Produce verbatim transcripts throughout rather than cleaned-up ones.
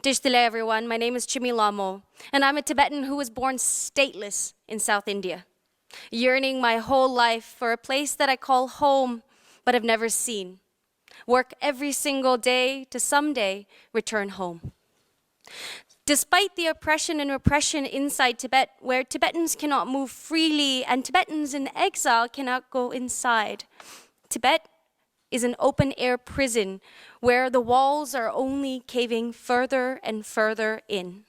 Thank you, everyone. My name is Chimi Lamo, and I'm a Tibetan who was born stateless in South India, yearning my whole life for a place that I call home but have never seen. Work every single day to someday return home. Despite the oppression and repression inside Tibet, where Tibetans cannot move freely and Tibetans in exile cannot go inside, Tibet is an open air prison where the walls are only caving further and further in.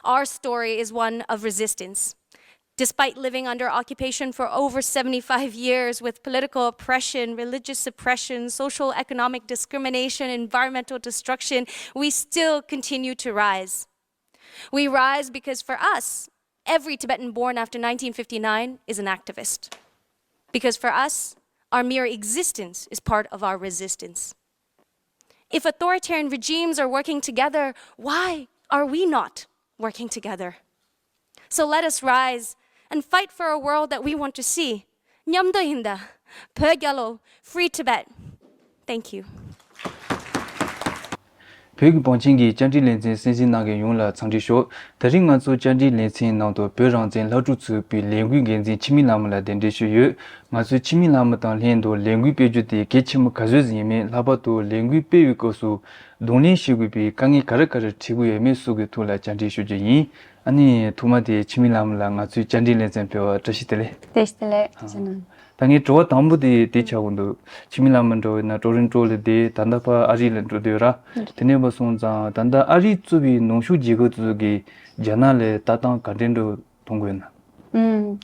Our story is one of resistance. Despite living under occupation for over seventy-five years with political oppression, religious suppression, social economic discrimination, environmental destruction, we still continue to rise. We rise because for us, every Tibetan born after nineteen fifty-nine is an activist. Because for us, our mere existence is part of our resistance. If authoritarian regimes are working together, why are we not working together? So let us rise and fight for a world that we want to see. མཉམ་དུ་ཡིན་ད། བོད་རྒྱལ་ལོ། Free Tibet. Thank you. བོད་ཀྱི་བང་ཆེན་གྱི་བཅར་འདྲི་ལེ་ཚན་གསན་གཟིགས་གནང་མཁན་ཡོངས་ལ་འཚམས་འདྲི་ཞུ། དེ་རིང་ང་ཚོ་བཅར་འདྲི་ལེ་ཚན་ནང་དུ་བོད་རང་བཙན་སླར་གྲོགས་ཚོགས་པའི་ལས་འགུལ་འགན་འཛིན་འཆི་མེད་ལྷ་མོ་ལ་གདན་འདྲེན་ཞུས་ཡོད། ང་ཚོས་འཆི་མེད་ལྷ་མོ་དང་ལྷན་དུ་ལས་འགུལ་སྤེལ་རྒྱུ་དེ་གལ་ཆེན་པོ་ག་ཚོད་ཅིག་ཡིན་མིན། ལྷག་པར་དུ་ལས་འགུལ་སྤེལ་བའི་སྐབས་སུ་གདོང་ལེན་བྱེད་དགོས་པའི་དཀའ་ངལ་ག་རེ་ག་རེ་འཕྲད་ཀྱི་ཡོད་མེད་སོགས་ཀྱི་ཐོག་ལ་བཅར་འདྲི་ཞུ་རྒྱུ་ཡིན། ཨ་ནི་ཐོག་མ་དེ་འཆི་མེད་ལྷ་མོ་ལགས་ང་ཚོའི་བཅར་འདྲི་ལེ་ཚན་ཕེབས་པར་བཀྲ་ཤིས་བདེ་ལེགས། བཀྲ་ཤིས་བདེ་ལེགས། ཨ། བཀྲ་ཤིས་གནང་། ད་ངའི་དྲི་བ་དང་པོ་དེ་དེ་ཆགས་ཀྱི་འདུག་འཆི་མེད་ལྷ་མོ་འགྲོ་བས་ན་ཊོ་རོན་ཊོ་ལ་བསྡད། ད་ལྟ་ཕར་ཨ་རི་ལ་འགྲོ་བསྡད་ཡོད་ར། དེ་ནས་ཕར་སོང་ཙང་ད་ལྟ་ཨ་རི་གཙོས་པའི་ནུབ་ཕྱོགས་རྒྱལ་ཁབ་ཚོ་གིས་རྒྱ་ནག་ལ་ལྟ་སྟངས་ག་འདྲ་འདྲ་མཐོང་གི་ཡོད་ན། ཨུམ།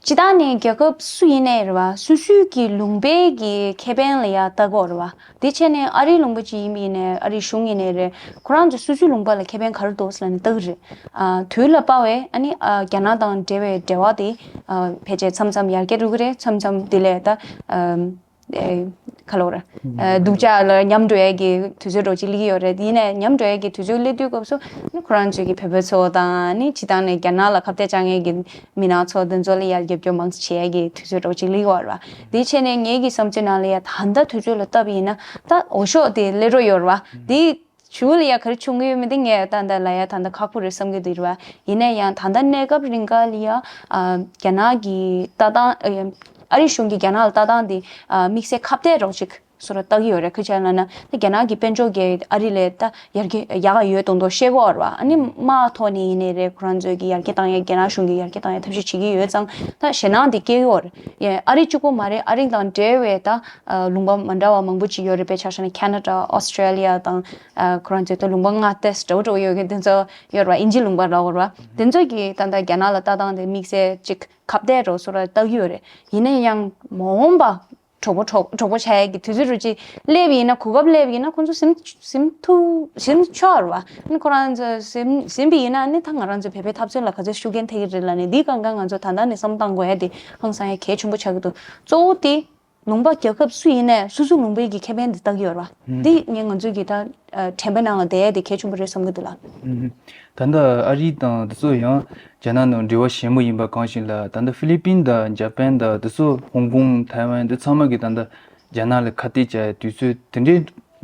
སྤྱིར་བཏང་ནས་རྒྱལ་ཁབ་སུ་ཡིན་ནའི་རེད་བ། སོ་སོའི་གི་ལུང་པའི་གི་ཁེ་ཕན་ལ་ཡ་ལྟ་དགོས་རེད་བ། དེ་བྱས་ནས་ཨ་རིའི་ལུང་པ་ཅིག་ཡིན་པ་ཡིན་ནའི་ཨ་རིའི་གཞུང་ཡིན་ནའི་རེད། ཁོ་རང་ཚོ་སོ་སོའི་ལུང་པ་ལ་ཁེ་ཕན་ག་རེ་འདུག་ཟེར་ལབ་ནས་ལྟ་གི་རེད། ཨ། དུས་ལ་དཔག་པའི་ཨ་ནི་ཨ། རྒྱ་ནག་དང་འབྲེལ་བའི་འབྲེལ་བ་དེ་ཨ། ཕལ་ཆེར་མཚམས་མཚམས་ཡར་རྒྱས་འགྲོ་གི་རེད། མཚམས་མཚམས་དེ་ལས་ད་ཨ། ཨེ། ག་ལབ་དགོས་རེད། ཨ། སྡུག་ཅག་ལ་ཉམས་འགྲོ་ཡས་ཀྱི་དུས་ཚོད་འདྲ་ཅིག་སླེབས་ཀྱི་ཡོད་རེད། ཡིན་ནའི་ཉམས་འགྲོ་ཡས་ཀྱི་དུས་ཚོད་སླེབས་དུས་སྐབས་སུ་ཨ་ནི་ཁོ་རང་ཚོའི་གི་བོད་པ་ཚོ་དང་ཨ་ནི་སྤྱིར་བཏང་ནས་རྒྱ་ནག་ལ་ཁ་གཏད་བཅག་མཁན་གྱི་མི་སྣ་ཚོ་དེ་ཚོ་ལ་ཡར་རྒྱབ་སྐྱོར་མང་ཙམ་བྱེད་ཡས་ཀྱི་དུས་ཚོད་འདྲ་ཅིག་སླེབས་ཀྱི་ཡོད་རེད་བ། དེ་བྱས་ནས་ངེད་ཀྱི་བསམ་ཚུལ་ནང་ལ་ཡ་ད་ལྟ་དུས་ཚོད་ལ་བལྟས་པ་ཡིན་ན་ད་འོས་ཤོག་དེ་སླེབས་འགྲོ་ཡོད་རེད་བ། དེ་གཞུག་ལ་ཡ་ག་རེ་བྱུང་གི་ཡོད་མེད་དེ་ངས་ད་ལྟ་ལབ་ཡ་ད་ལྟ་ཁག་པོ་རེད་བསམ་གྱི་འདུག་རེད་བ། ཡིན་ན་ཡང་ད་ལྟ་གནས་སྐབས་རིང་ག་ལ་ཡ་ཨ། རྒྱ་ནག་གི་ལྟ་སྟངས་ཨ། ཨ་རིའི་གཞུང་གི་རྒྱ་ནག་ལ་ལྟ་སྟངས་དེ་ཨ། དམིགས་བསལ་ཁ་གཏད་རོགས་ཅིག་བཟོ་འདྲ་ལྟ་གི་ཡོད་རེད། ག་རེ་བྱས་ལབ་ན་ད་རྒྱ་ནག་གི་དཔལ་འབྱོར་གྱི་ཨ་རི་ལས་ད་ཡར་རྒྱས་ཡག་ག་ཡོད་མདོག་མདོག་བཤད་ཀྱི་ཡོད་རེད་བ། ཨ་ནི་དམག་ཐོག་ནས་ཡིན་ནའི་རེད། ཁོ་རང་ཚོས་ཀྱི་ཡར་རྒྱས་བཏང་ཡ། རྒྱ་ནག་གཞུང་གི་ཡར་རྒྱས་བཏང་ཡ་ཐབས་ཤེས་བྱེད་ཀྱི་ཡོད་ཙང་ད་ཞེད་སྣང་དེ་སྐྱེ་གི་ཡོད་རེད། ཡ། ཨ་རི་གཅིག་པོ་མ་རེད། ཨ་རི་དང་འབྲེལ་བའི་ད་ཨ། ལུང་པ་མ་འདྲ་བ་མང་པོ་ཅིག་ཡོད་རེད། དཔེ་ཆ་བཞག་ན་ཁེ་ན་ཌ། ཨོ་སི་ཀྲེ་ལི་ཡ་དང་ཨ། ཁོ་རང་ཚོའི་ད་ལུང་པ་མངའ་སྡེ་འདྲ་བོ་འདྲ་བོ་ཡོད་མཁན་དེ་ཚོ་ཡོད་རེད་བ། དབྱིན་ཇི་ལུང་པ་འདྲ་བོ་རེད་བ། དེ་ཚོ་གི་ད་ལྟ་རྒྱ་ནག་ལ་ལྟ་སྟངས་དེ་དམིགས་བསལ་ཅིག་ཁ་གཏད་རོགས་བཟོ་འདྲ་ལྟ་གི་ཡོད་རེད། ཡིན་ན་ཡང་མ་འོངས་པ་གྲོགས་པོ་གྲོགས་གྲོགས་པོ་ཆགས་ཡས་ཀྱི་དུས་ཚོད་འདྲ་ཅིག་སླེབས་ཡིན་ན། གོ་སྐབས་སླེབས་ཡིན་ན་ཁོང་ཚོ་ཟིན་ཟིན་ཐུབ་ཟིན་ཆོག་རེད་བ། ཨ་ནི་ཁོ་རང་ཚོ་ཟིན་ཟིན་པ་ཡིན་ན་ཨ་ནི་ད་ང་རང་ཚོའི་བོད་པའི་འཐབ་རྩོད་ལ་ག་ཚོད་ཤུགས་རྐྱེན་ཐེབས་ཀྱི་རེད་ལབ་ནས། འདི་སྒང་ག་ང་ཚོ་ད་ལྟ་ནས་བསམ་བློ་བཏང་དགོས་ཡ་དེ་ཧང་སང་ཡ་གལ་ཆེན་པོ་ཆགས་ཀྱི་འདུག་གཙོ་བོ་དེ་ལུང་པ་རྒྱལ་ཁབ་སུ་ཡིན་ནའི་སོ་སོའི་ལུང་པའི་གི་ཁེ་ཕན་དེ་ལྟ་གི་ཡོད་རེད་བ། འདི་ངས་ང་ཚོའི་གི་ད་དྲན་པའི་ནང་ལ་བསྡད་ཡ་དེ་གལ་ཆེན་པོ་རེད་བསམ་གྱི་འདུག་ལགས། ད་ལྟ་ཨ་རི་དང་དེ་ཚོ་ཡང་རྒྱ་ནག་ནང་འབྲེལ་བ་ཞན་མོ་ཡིན་པ་གང་ཞིག་ལ། ད་ལྟ་ཧྥི་ལི་པིན་དང་ཇ་པན་དང་དེ་ཚོ། ཧོང་ཀོང་། ཐའེ་ཝན། འདི་ཚང་མ་གི་ད་ལྟ་རྒྱ་ནག་ལ་ཁ་གཏད་བཅག་ཡ་དུས་ཚོད་དེ་འདྲའི་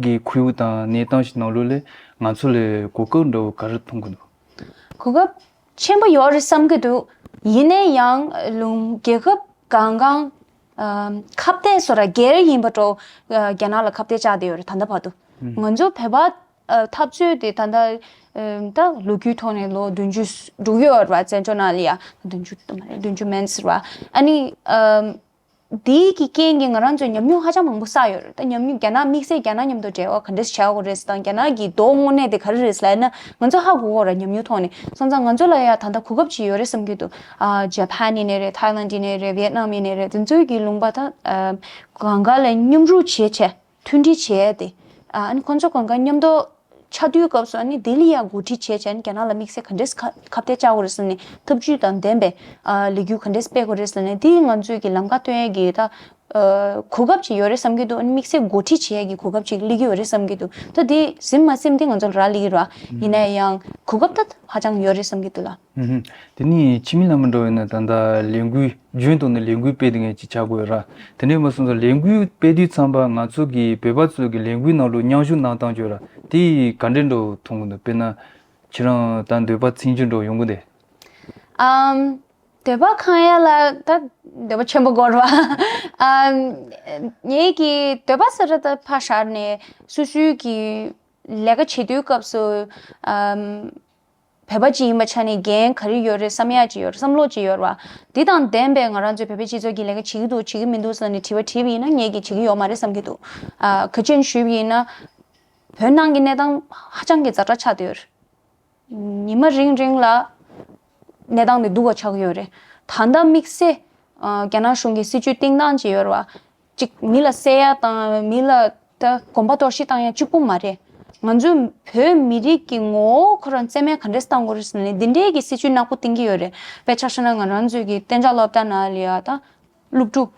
གི་ཁོར་ཡུག་དང་གནས་སྟངས་ཤིག་ནང་ལོགས་ལ་ང་ཚོ་ལ་གོ་སྐབས་འདྲ་བོ་ག་རེ་མཐོང་གི་འདུག་གོ་སྐབས་ཆེན་པོ་ཡོད་རེད་བསམ་གྱི་འདུག་ཡིན་ན་ཡང་ལུང་རྒྱལ་ཁབ་གང་གང་ཨམ། ཁ་གཏད་བཟོ་འདྲ་སྒེར་ཡིན་པ་འདྲ་བོ་ཨ། རྒྱ་ནག་ལ་ཁ་གཏད་བཅག་བསྡད་ཡོད་རེད། ད་ལྟ་བར་དུ་ང་ཚོ་བོད་པ་ཨ། འཐབ་རྩོད་དེ་ད་ལྟ་ཨམ། ད་ལོ་རྒྱུས་ཐོག་ནས་ལོ་བདུན་ཅུ་འགྲོ་གི་ཡོད་རེད་བ། བཙན་བྱོལ་ནང་ལ་ཡ་བདུན་ཅུ་བདུན་ཅུ་མན་ཟེར་བ། ཨ་ནི་ཨམ། དེའི་གི་རྐྱེན་གྱིས་ང་རང་ཚོའི་ཉམས་མྱོང་ཧ་ཅང་མང་པོ་བསགས་ཡོད་རེད། ད་ཉམས་མྱོང་རྒྱ་ནག་དམིགས་བསལ་རྒྱ་ནག་མཉམ་དུ་འབྲེལ་བ་ག་འདྲས་བྱ་དགོས་རེད་དང་རྒྱ་ནག་གི་མདོ་དངོས་གནས་དེ་ག་རེ་རེད་ལབ་ན་ང་ཚོ་ཧ་གོ་གི་ཡོད་རེད། ཉམས་མྱོང་ཐོག་ནས་སོང་ཙང་ང་ཚོ་ལ་ཡ་ད་ལྟ་གོ་སྐབས་ཅིག་ཡོད་རེད་བསམ་གྱི་འདུག་ཨ། ཇ་པན་ཡིན་ནའི་རེད། ཐའི་ལན་ཡིན་ནའི་རེད། ཝི་ཡེད་ནམ་ཡིན་ནའི་རེད། དེ་ཚོའི་གི་ལུང་པ་ད་ཨ། གང་ག་ལ་མཉམ་རུབ་བྱས་བྱས་མཐུན་སྒྲིལ་བྱས་ཏེ་ཨ། ཨ་ནི་ཁོང་ཚོ་གང་ག་མཉམ་དུ་ཆགས་དུས་སྐབས་སུ་ཨ་ནི་ལྡི་ལི་ཡ་འགོ་ཁྲིད་བྱས་བྱས་ཨ་ནི་རྒྱ་ནག་ལ་དམིགས་བསལ་ག་འདྲས་ཁ་ཁ་གཏད་བཅག་དགོས་རེད་ཟེར་ནས་ཐབས་ཇུས་དང་ལྡན་པའི་ཨ། ལས་འགུལ་ག་འདྲས་སྤེལ་དགོས་རེད་ཟེར་ནས་དེ་ང་ཚོའི་གི་ལམ་ཁ་སྟོན་ཡས་གི་ད་ ཨ་གོ་སྐབས་ཅིག་ཡོད་རེད་བསམ་གྱི་འདུག་ཨ་ནི་དམིགས་བསལ་འགོ་ཁྲིད་བྱེད་ཡས་ཀྱི་གོ་སྐབས་ཅིག་སླེབས་ཀྱི་ཡོད་རེད་བསམ་གྱི་འདུག་ད་དེ་ཟིན་མ་ཟིན་དེ་ང་ཚོ་ལ་རག་ལས་ཀྱི་རེད་བ། ཡིན་ན་ཡང་གོ་སྐབས་ད་ཧ་ཅང་ཡོད་རེད་བསམ་གྱི་འདུག་ལ། ཧུམ་ཧུམ། དེ་ནས་འཆི་མེད་ལྷ་མོ་འགྲོ་བས་ན་ད་ལྟ་ལས་འགུལ་རྒྱུན་དུ་ནས་ལས་འགུལ་སྤེལ་དེ་ངས་ཅིག་ཆགས་དགོས་ར། དེ་འདྲས་མ་སོང་ཙང་ལས་འགུལ་སྤེལ་དུས་ཙམ་པ་ང་ཚོ་གི་བོད་པ་ཚོ་གི་ལས་འགུལ་ནང་ལོགས་མཉམ་ཞུགས་གནང་སྟངས་བྱོས་ར་དེ་ག་འདྲས་འགྲོ་མཐོང་གི་འདུག་དཔེར་ན་ཁྱེད་རང་ད་འདོད་པ་ཚིག་མཇུག་འགྲོ་ཡོང་གི་འདུག་ཨམ། འདོད་པ་ཁེངས་ཡ་ལ་ད་འདོད་པ་ཆེན་པོ་དགོས་ར་བ། ཨམ། ངེད་ཀྱི་འདོད་པ་ཟེར་ད་ཕར་བཞག་ནས་སོ་སོའི་གི་ལས་ཀ་བྱེད་དུས་སྐབས་སུ་ཨམ། བོད་པ་ཅིག་ཡིན་པའི་ཆ་ནས་འགན་ག་རེ་ཡོད་རེད་བསམ་ཡག་ཅིག་ཡོད་རེད། བསམ་བློ་ཅིག་ཡོད་རེད་བ། འདི་དང་ལྡན་པའི་ང་རང་ཚོའི་བོད་པའི་སྤྱི་ཚོགས་ཀྱི་ལས་ཀ་བྱེད་ཀྱི་འདུག་བྱེད་ཀྱི་མི་འདུག་ཟེར་ནས་དྲི་བ་དྲིས་པ་ཡིན་ན་ངེད་ཀྱིས་བྱེད་ཀྱི་ཡོད་མ་རེད་བསམ་གྱི་འདུག་ཨ། ག་ཅི་ཞུས་པ་ཡིན་ན། བོད་ནང་གི་གནས་སྟངས་ཧ་ཅང་གི་ཛ་དྲག་ཆགས་བསྡད་ཡོད་རེད། ཉི་མ་རིང་རིང་ལ་གནས་སྟངས་དེ་སྡུག་པ་ཆགས་ཀྱི་ཡོད་རེད། ད་ལྟ་དམིགས་བསལ་ཨ། རྒྱ་ནག་གཞུང་གི་སྲིད་བྱུས་བཏིང་སྟངས་ཅིག་ཡོད་རེད་བ། གཅིག་མི་ལ་བསད་ཡ་དང་མི་ལ་ད་གོམ་པ་གཏོར་བཤིག་བཏང་ཡ་གཅིག་པུ་མ་རེད། ང་ཚོའི་བོད་མི་རིགས་ཀྱི་ངོ་བོ་ཁོ་རང་བཙན་མས་ག་འདྲས་བཏང་དགོས་རེད་ཟེར་ནས་འདི་འདྲས་ཀྱི་སྲིད་བྱུས་ནག་པོ་བཏིང་གི་ཡོད་རེད། དཔེ་ཆ་བཞག་ན་ང་རང་ཚོའི་གི་གཏན་འཇགས་སློབ་གྲྭ་ནང་ལ་ཡ་ད་སློབ་ཕྲུག་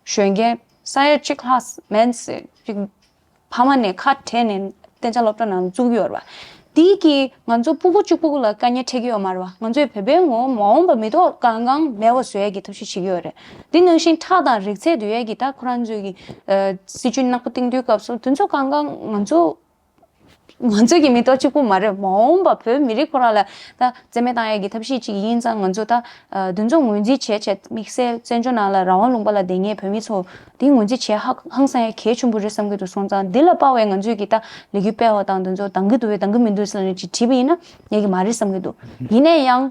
གཞོན་སྐྱེས་ས་ཡ་གཅིག་ལྷག་མིན་ཟེར་གཅིག་ཕ་མ་ནས་ཁ་བྲལ་ནས་གཏན་འཇགས་སློབ་གྲྭ་ནང་བཙུགས་ཡོད་རེད་བ། དེ་གིས་ང་ཚོ་སྤུ་གུ་གཅིག་པུ་ལ་དཀའ་ངལ་འཕྲད་ཀྱི་ཡོད་མ་རེད་བ། ང་ཚོའི་བོད་པའི་ངོ་བོ་མ་འོངས་པ་མི་ཐོག་གང་གང་མེད་པ་བཟོ་ཡས་ཀྱི་ཐབས་ཤེས་བྱེད་ཀྱི་ཡོད་རེད། དེ་ནང་བཞིན་ཁྲག་དང་རིགས་ཚད་འདུས་ཡས་ཀྱི་ད་ཁོ་རང་ཚོའི་གི་ཨ། སྲིད་བྱུས་ནག་པོ་བཏིང་དུས་སྐབས་སུ་དེ་ཚོ་གང་གང་ང་ཚོ་ང་ཚོ་གི་མི་ཐོག་གཅིག་པུ་མ་རེད། མ་འོངས་པ་བོད་མི་རིགས་ཁོ་རང་ལ་ད་བཙན་མེད་བཏང་ཡས་ཀྱི་ཐབས་ཤེས་ཅིག་ཡིན་ཙང་ང་ཚོ་ད་ཨ། དེ་ཚོ་ངོས་འཛིན་བྱས་བྱས་དམིགས་བསལ་བཙན་བྱོལ་ནང་ལ་རང་དབང་ལུང་པ་ལ་བསྡད་མཁན་བོད་མི་ཚོ་དེ་ངོས་འཛིན་བྱས་ཧ་ཧང་སང་ཡ་གལ་ཆེན་པོ་རེད་བསམ་གྱི་འདུག་སོང་ཙང་འདི་ལ་དཔག་པའི་ང་ཚོས་ཀྱི་ད་ལས་འགུལ་སྤེལ་བ་དང་དེ་ཚོ་འདང་གི་འདུག་བས་འདང་གི་མི་འདུག་ཟེར་ནས་ཅིག་དྲིས་པ་ཡིན་ན་ངས་ཀྱི་མ་རེད་བསམ་གྱི་འདུག་ཡིན་ན་ཡང་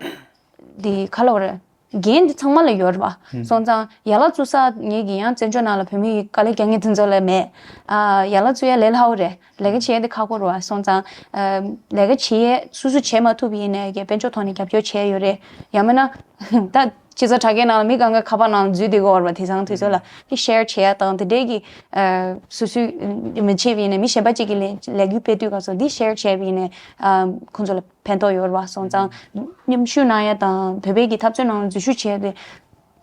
འདི་ག་ལ་བ་རེད། འགན་འདི་ཚང་མ་ལ་ཡོད་རེད་བ། སོང་ཙང་ཡ་ལ་བཙུགས་ས་ངས་ཀྱི་ཡང་བཙན་བྱོལ་ནང་ལ་བོད་མི་ཡི་དཀའ་ལས་རྒྱག་མཁན་དེ་ཚོ་ལ་མེད། ཨ། ཡ་ལ་བཙུགས་ཡ་ལས་སླ་བོ་རེད། ལས་ཀ་བྱེད་ཡ་འདི་ཁག་པོ་རེད་བ། སོང་ཙང་ཨ། ལས་ཀ་བྱེད་ཡ་སོ་སོ་བྱེད་མ་ཐུབ་པ་ཡིན་ནའི་ཀྱི་དཔལ་འབྱོར་ཐོག་ནས་རྒྱབ་སྐྱོར་བྱས་ཡོད་རེད། ཡང་མིན་ན་ད་སྤྱི་ཚོགས་དྲ་རྒྱའི་ནང་ལ་མི་གང་ག་ཁ་པར་ནང་འཛུལ་བསྡད་ཀྱི་ཡོད་རེད་བ། དེང་སང་དུས་ཚོད་ལ་དེ་ཤེར་བྱེད་ཡ་དང་དེ་འདྲས་ཀྱི་ཨ། སོ་སོའི་མི་བྱེད་པ་ཡིན་ན་མི་གཞན་པ་གཅིག་གིས་ལས་ལས་འགུལ་སྤེལ་དུས་སྐབས་སུ་འདི་ཤེར་བྱས་པ་ཡིན་ནའི་ཨ། ཁོང་ཚོ་ལ་ཕན་ཐོགས་ཡོད་རེད་བ། སོང་ཙང་མཉམ་ཞུགས་གནང་ཡ་དང་བོད་པའི་གི་འཐབ་རྩོད་ནང་འཛུལ་ཞུགས་བྱས་ཏེ་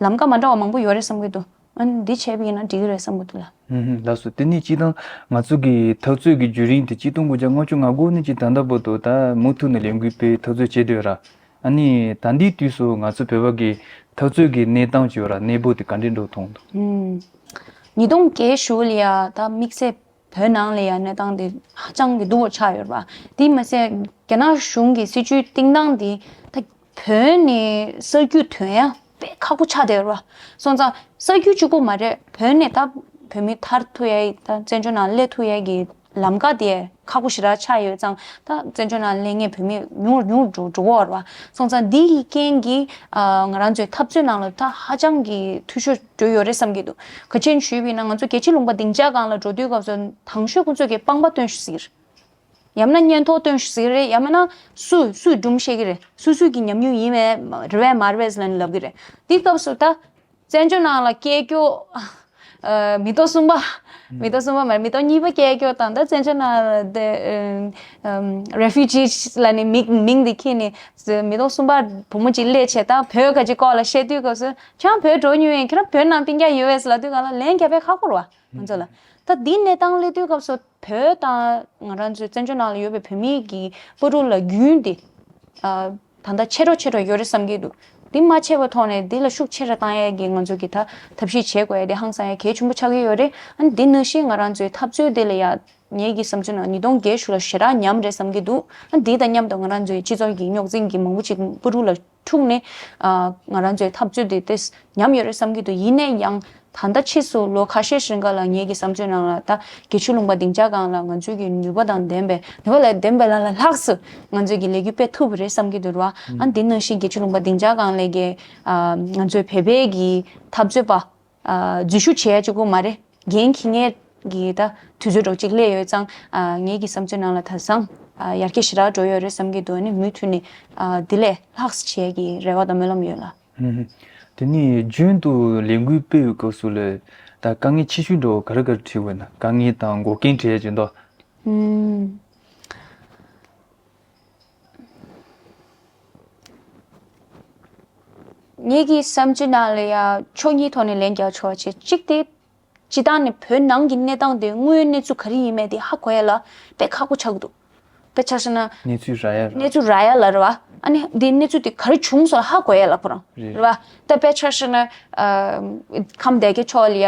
ལམ་ཀ་མ་འདྲ་བ་མང་པོ་ཡོད་རེད་བསམ་གྱི་འདུག་ཨ་ནི་འདི་བྱས་པ་ཡིན་ན་འགྲིག་གི་རེད་བསམ་གྱི་འདུག་ལ། ཧུམ་ཧུམ། ལགས་སོ། དེ་ནས་སྤྱིར་བཏང་ང་ཚོ་གི་འཐབ་རྩོད་ཀྱི་བརྒྱུད་རིམ་དེ་ཆིག་སྟོང་དགུ་བརྒྱ་ལྔ་བཅུ་ང་དགུ་ནས་ཅིག་ད་ལྟ་བར་དུ་ད་མུ་མཐུད་ནས་ལས་འགུལ་སྤེལ་འཐབ་རྩོད་བྱས་བསྡད་ཡོད་ར། ཨ་ནི་ད་ལྟའི་དུས་སུ་ང་ཚོ་བོད་པ་གི་འཐབ་རྩོད་ཀྱི་གནས་སྟངས་ཅིག་ཡོད་ར། གནས་བབ་དེ་ག་འདྲས་འགྲོ་མཐོང་འདུག་ཨུམ། ཉིས་སྟོང་བརྒྱད་གཞུག་ལ་ཡ་ད་དམིགས་བསལ་བོད་ནང་ལ་ཡ་གནས་སྟངས་དེ་ཧ་ཅང་གི་སྡུག་པོ་ཆགས་ཡོད་རེད་བ། དེ་མ་ཟད་རྒྱ་ནག་གཞུང་གི་སྲིད་བྱུས་བཏིང་སྟངས་དེ་ད་བོད་ནས་ས་རྒྱུས་ཐོན་ཡ་དཔེ་ཁག་པོ་ཆགས་བསྡད་ཡོད་རེད་བ། སོང་ཙང་ས་རྒྱུས་གཅིག་པུ་མ་རེད། བོད་ནས་ད་བོད་མི་ཐར་ཐུབ་ཡ་ད་བཙན་བྱོལ་ནང་སླེབས་ཐུབ་ཡ་གི་ལམ་ཀ་དེ་ཁག་པོ་ཞེ་དྲག་ཆགས་ཡོད་ཙང་ད་བཙན་བྱོལ་ནང་སླེབས་མཁན་བོད་མི་ཉུང་རུ་ཉུང་རུ་འགྲོ་འགྲོ་གི་ཡོད་རེད་བ། སོང་ཙང་འདི་ཡི་རྐྱེན་གྱིས་ཨ། ང་རང་ཚོའི་འཐབ་རྩོད་ནང་ལ་ད་ཧ་ཅང་གི་འཐུས་ཤོར་འགྲོ་ཡོད་རེད་བསམ་གྱི་འདུག་ག་ཅི་ཞུས་པ་ཡིན་ན་ང་ཚོ་རྒྱལ་སྤྱིའི་ལུང་པ་སྡིངས་ཆ་སྒང་ལ་འགྲོ་དུས་སྐབས་སུ་དང་ཤོས་ཁོང་ཚོས་ཀྱི་པང་པ་སྟོན་ཤོག་ཟེར། ཡང་མིན་ན་སྙན་ཐོ་སྟོན་ཤོག་ཟེར་གྱི་རེད། ཡང་མིན་ན་སུ་སུས་སྒྲུང་བཤད་ཀྱི་རེད། སུ་སུ་གི་ཉམས་མྱོང་ཡིན་པས་རེད་པས་མ་རེད་པས་ལབ་ནས་ལབ་ཀྱི་རེད། དེའི་སྐབས་སུ་ད་བཙན་བྱོལ་ནང་ལ་སྐད་སྐྱོ། ཨ། མི་ཐོག་གསུམ་པ། མི་ཐོག་གསུམ་པ་མ་རེད། མི་ཐོག་གཉིས་པ་སྐད་སྐྱོ་དང་ད་བཙན་བྱོལ་ནང་ལ་དེ་ཨ། ཨམ། རེ་ཕུ་ཇི་ལབ་ནས་མིང་མིང་དེ་ཁྱེར་ནས་མི་ཐོག་གསུམ་པ་བུ་མོ་གཅིག་སླེབས་བྱས་ད་བོད་ག་ཅིག་སྐོར་ལ་བཤད་དུས་སྐབས་སུ་ཁྱེད་རང་བོད་འགྲོ་མྱོང་ཡིན། ཁྱེད་རང་བོད་ནང་སྤུན་ཀྱག་ཡོད་པས་ལབ་དུས་སྒང་ལ་ལན་རྒྱག་དཔེ་ཁག་པོ་རེད་བ། ང་ཚོ་ལ། ད་འདི་གནས་སྟངས་སླེབས་དུས་སྐབས་སུ་བོད་དང་ང་རང་ཚོའི་བཙན་བྱོལ་ནང་ལ་ཡོད་པའི་བོད་མི་གི་བར་དུ་ལ་རྒྱུན་དེ་ཨ། ད་ལྟ་ཆེ་རུ་ཆེ་རུ་ཡོད་རེད་བསམ་གྱི་འདུག་འདི་མ་ཆད་པའི་ཐོག་ནས་འདི་ལ་ཤུགས་ཆེ་རུ་བཏང་ཡས་ཀྱི་ང་ཚོ་གི་ད་ཐབས་ཤེས་བྱེད་དགོས་ཡས་དེ་ཧང་སང་ཡས་གལ་ཆེན་པོ་ཆགས་ཀྱི་ཡོད་རེད། ཨ་ནི་འདི་ནང་བཞིན་ང་རང་ཚོའི་འཐབ་རྩོད་དེ་ལ་ཡ་ངེད་ཀྱི་བསམ་ཚུལ་ནང་ཉིས་སྟོང་བརྒྱད་གཞུག་ལ་ཞེ་དྲག་ཉམས་རེད་བསམ་གྱི་འདུག་ཨ་ནི་འདི་དང་མཉམ་དུ་ང་རང་ཚོའི་སྤྱི་ཚོགས་ཀྱི་རྙོག་འཛིང་གི་མང་པོ་ཅིག་བར་དུ་ལ་འཁྲུག་ནས་ཨ། ང་རང་ཚོའི་འཐབ་རྩོད་དེ་ཏོག་ཙམ་ཉམས་ཡོད་རེད་བསམ་གྱི་འདུག་ཡིན་ནའི་ཡང་ད་ལྟ་ཕྱིས་སུ་ལོ་ཁ་ཤས་རིང་ག་ལ་ངེད་ཀྱི་བསམ་ཚུལ་ནང་ལ་ད་རྒྱལ་སྤྱིའི་ལུང་པ་སྡིངས་ཆ་སྒང་ལ་ང་ཚོའི་གི་ནུས་པ་དང་ལྡན་པའི་ནུས་པ་ལ་ལྡན་པའི་ལ་ལ་ལྷག་ཙམ་ང་ཚོས་ཀྱི་ལས་འགུལ་སྤེལ་ཐུབ་པ་རེད་བསམ་གྱི་འདུག་ར། ཨ་འདི་ནང་བཞིན་རྒྱལ་སྤྱིའི་ལུང་པ་སྡིངས་ཆ་སྒང་ལ་གི་ཨ། ང་ཚོའི་བོད་པའི་གི་འཐབ་རྩོད་པ་ཨ། འཛུལ་ཞུགས་བྱེད་ཡ་གཅིག་པུ་མ་རེད། འགན་འཁྱེར་མཁན་གྱི་ད་དུས་ཚོད་འདྲ་བོ་གཅིག་སླེབས་ཡོད་ཙང་ཨ། ངེད་ཀྱི་བསམ་ཚུལ་ནང་ལ་ད་བཟང་ཨ། ཡར་རྒྱས་ཞེ་དྲག་འགྲོ་ཡོད་རེད་བསམ་གྱི་འདུག་ཨ་ནི་མུ་མཐུད་ནས་ཨ། འདི་ལས་ལྷག་ཙམ་བྱེད་ཀྱི་རེ་བ་དང་སྨོན་ལམ་ཡོད་ལ། ཧུམ་ཧུམ། དེ་ནས་རྒྱུན་དུ་ལས་འགུལ་སྤེལ་བའི་སྐབས་སུ་ལ་ད་དཀའ་ངལ་ཆེ་ཤོས་འདྲ་བོ་ག་རེ་ག་རེ་འཕྲད་ཡོད་ན། དཀའ་ངལ་དང་འགོག་རྐྱེན་འཕྲད་ཡ་ཅིག་འདུག་ཧུམ། ངེད་ཀྱི་བསམ་ཚུལ་ནང་ལ་ཡ་ཕྱོགས་གཉིས་ཐོག་ནས་ལན་རྒྱག་ཆོག་ཅེས། གཅིག་དེ་ སྤྱིར་བཏང་ནས་བོད་ནང་གི་གནས་སྟངས་དེ་དངོས་ཡོད་གནས་ཚུལ་ག་རེ་ཡིན་མིན་དེ་ཧ་གོ་ཡ་ལ་དཔེ་ཁག་པོ་ཆགས་ཀྱི་འདུག་དཔེ་ཆ་བཞག་ན། གནས་ཚུལ་རག་ཡ་ར། གནས་ཚུལ་རག་ཡ་ལ་རེད་བ། ཨ་ནི་འདི་གནས་ཚུལ་དེ་ག་རེ་བྱུང་སོང་ཧ་གོ་ཡ་ལ་ཁོ་རང་རེད། རེད་བ། ད་དཔེ་ཆ་བཞག་ན། ཨ། ཁམས་སྡེ་དགེ་ཕྱོགས་ལ་ཡ་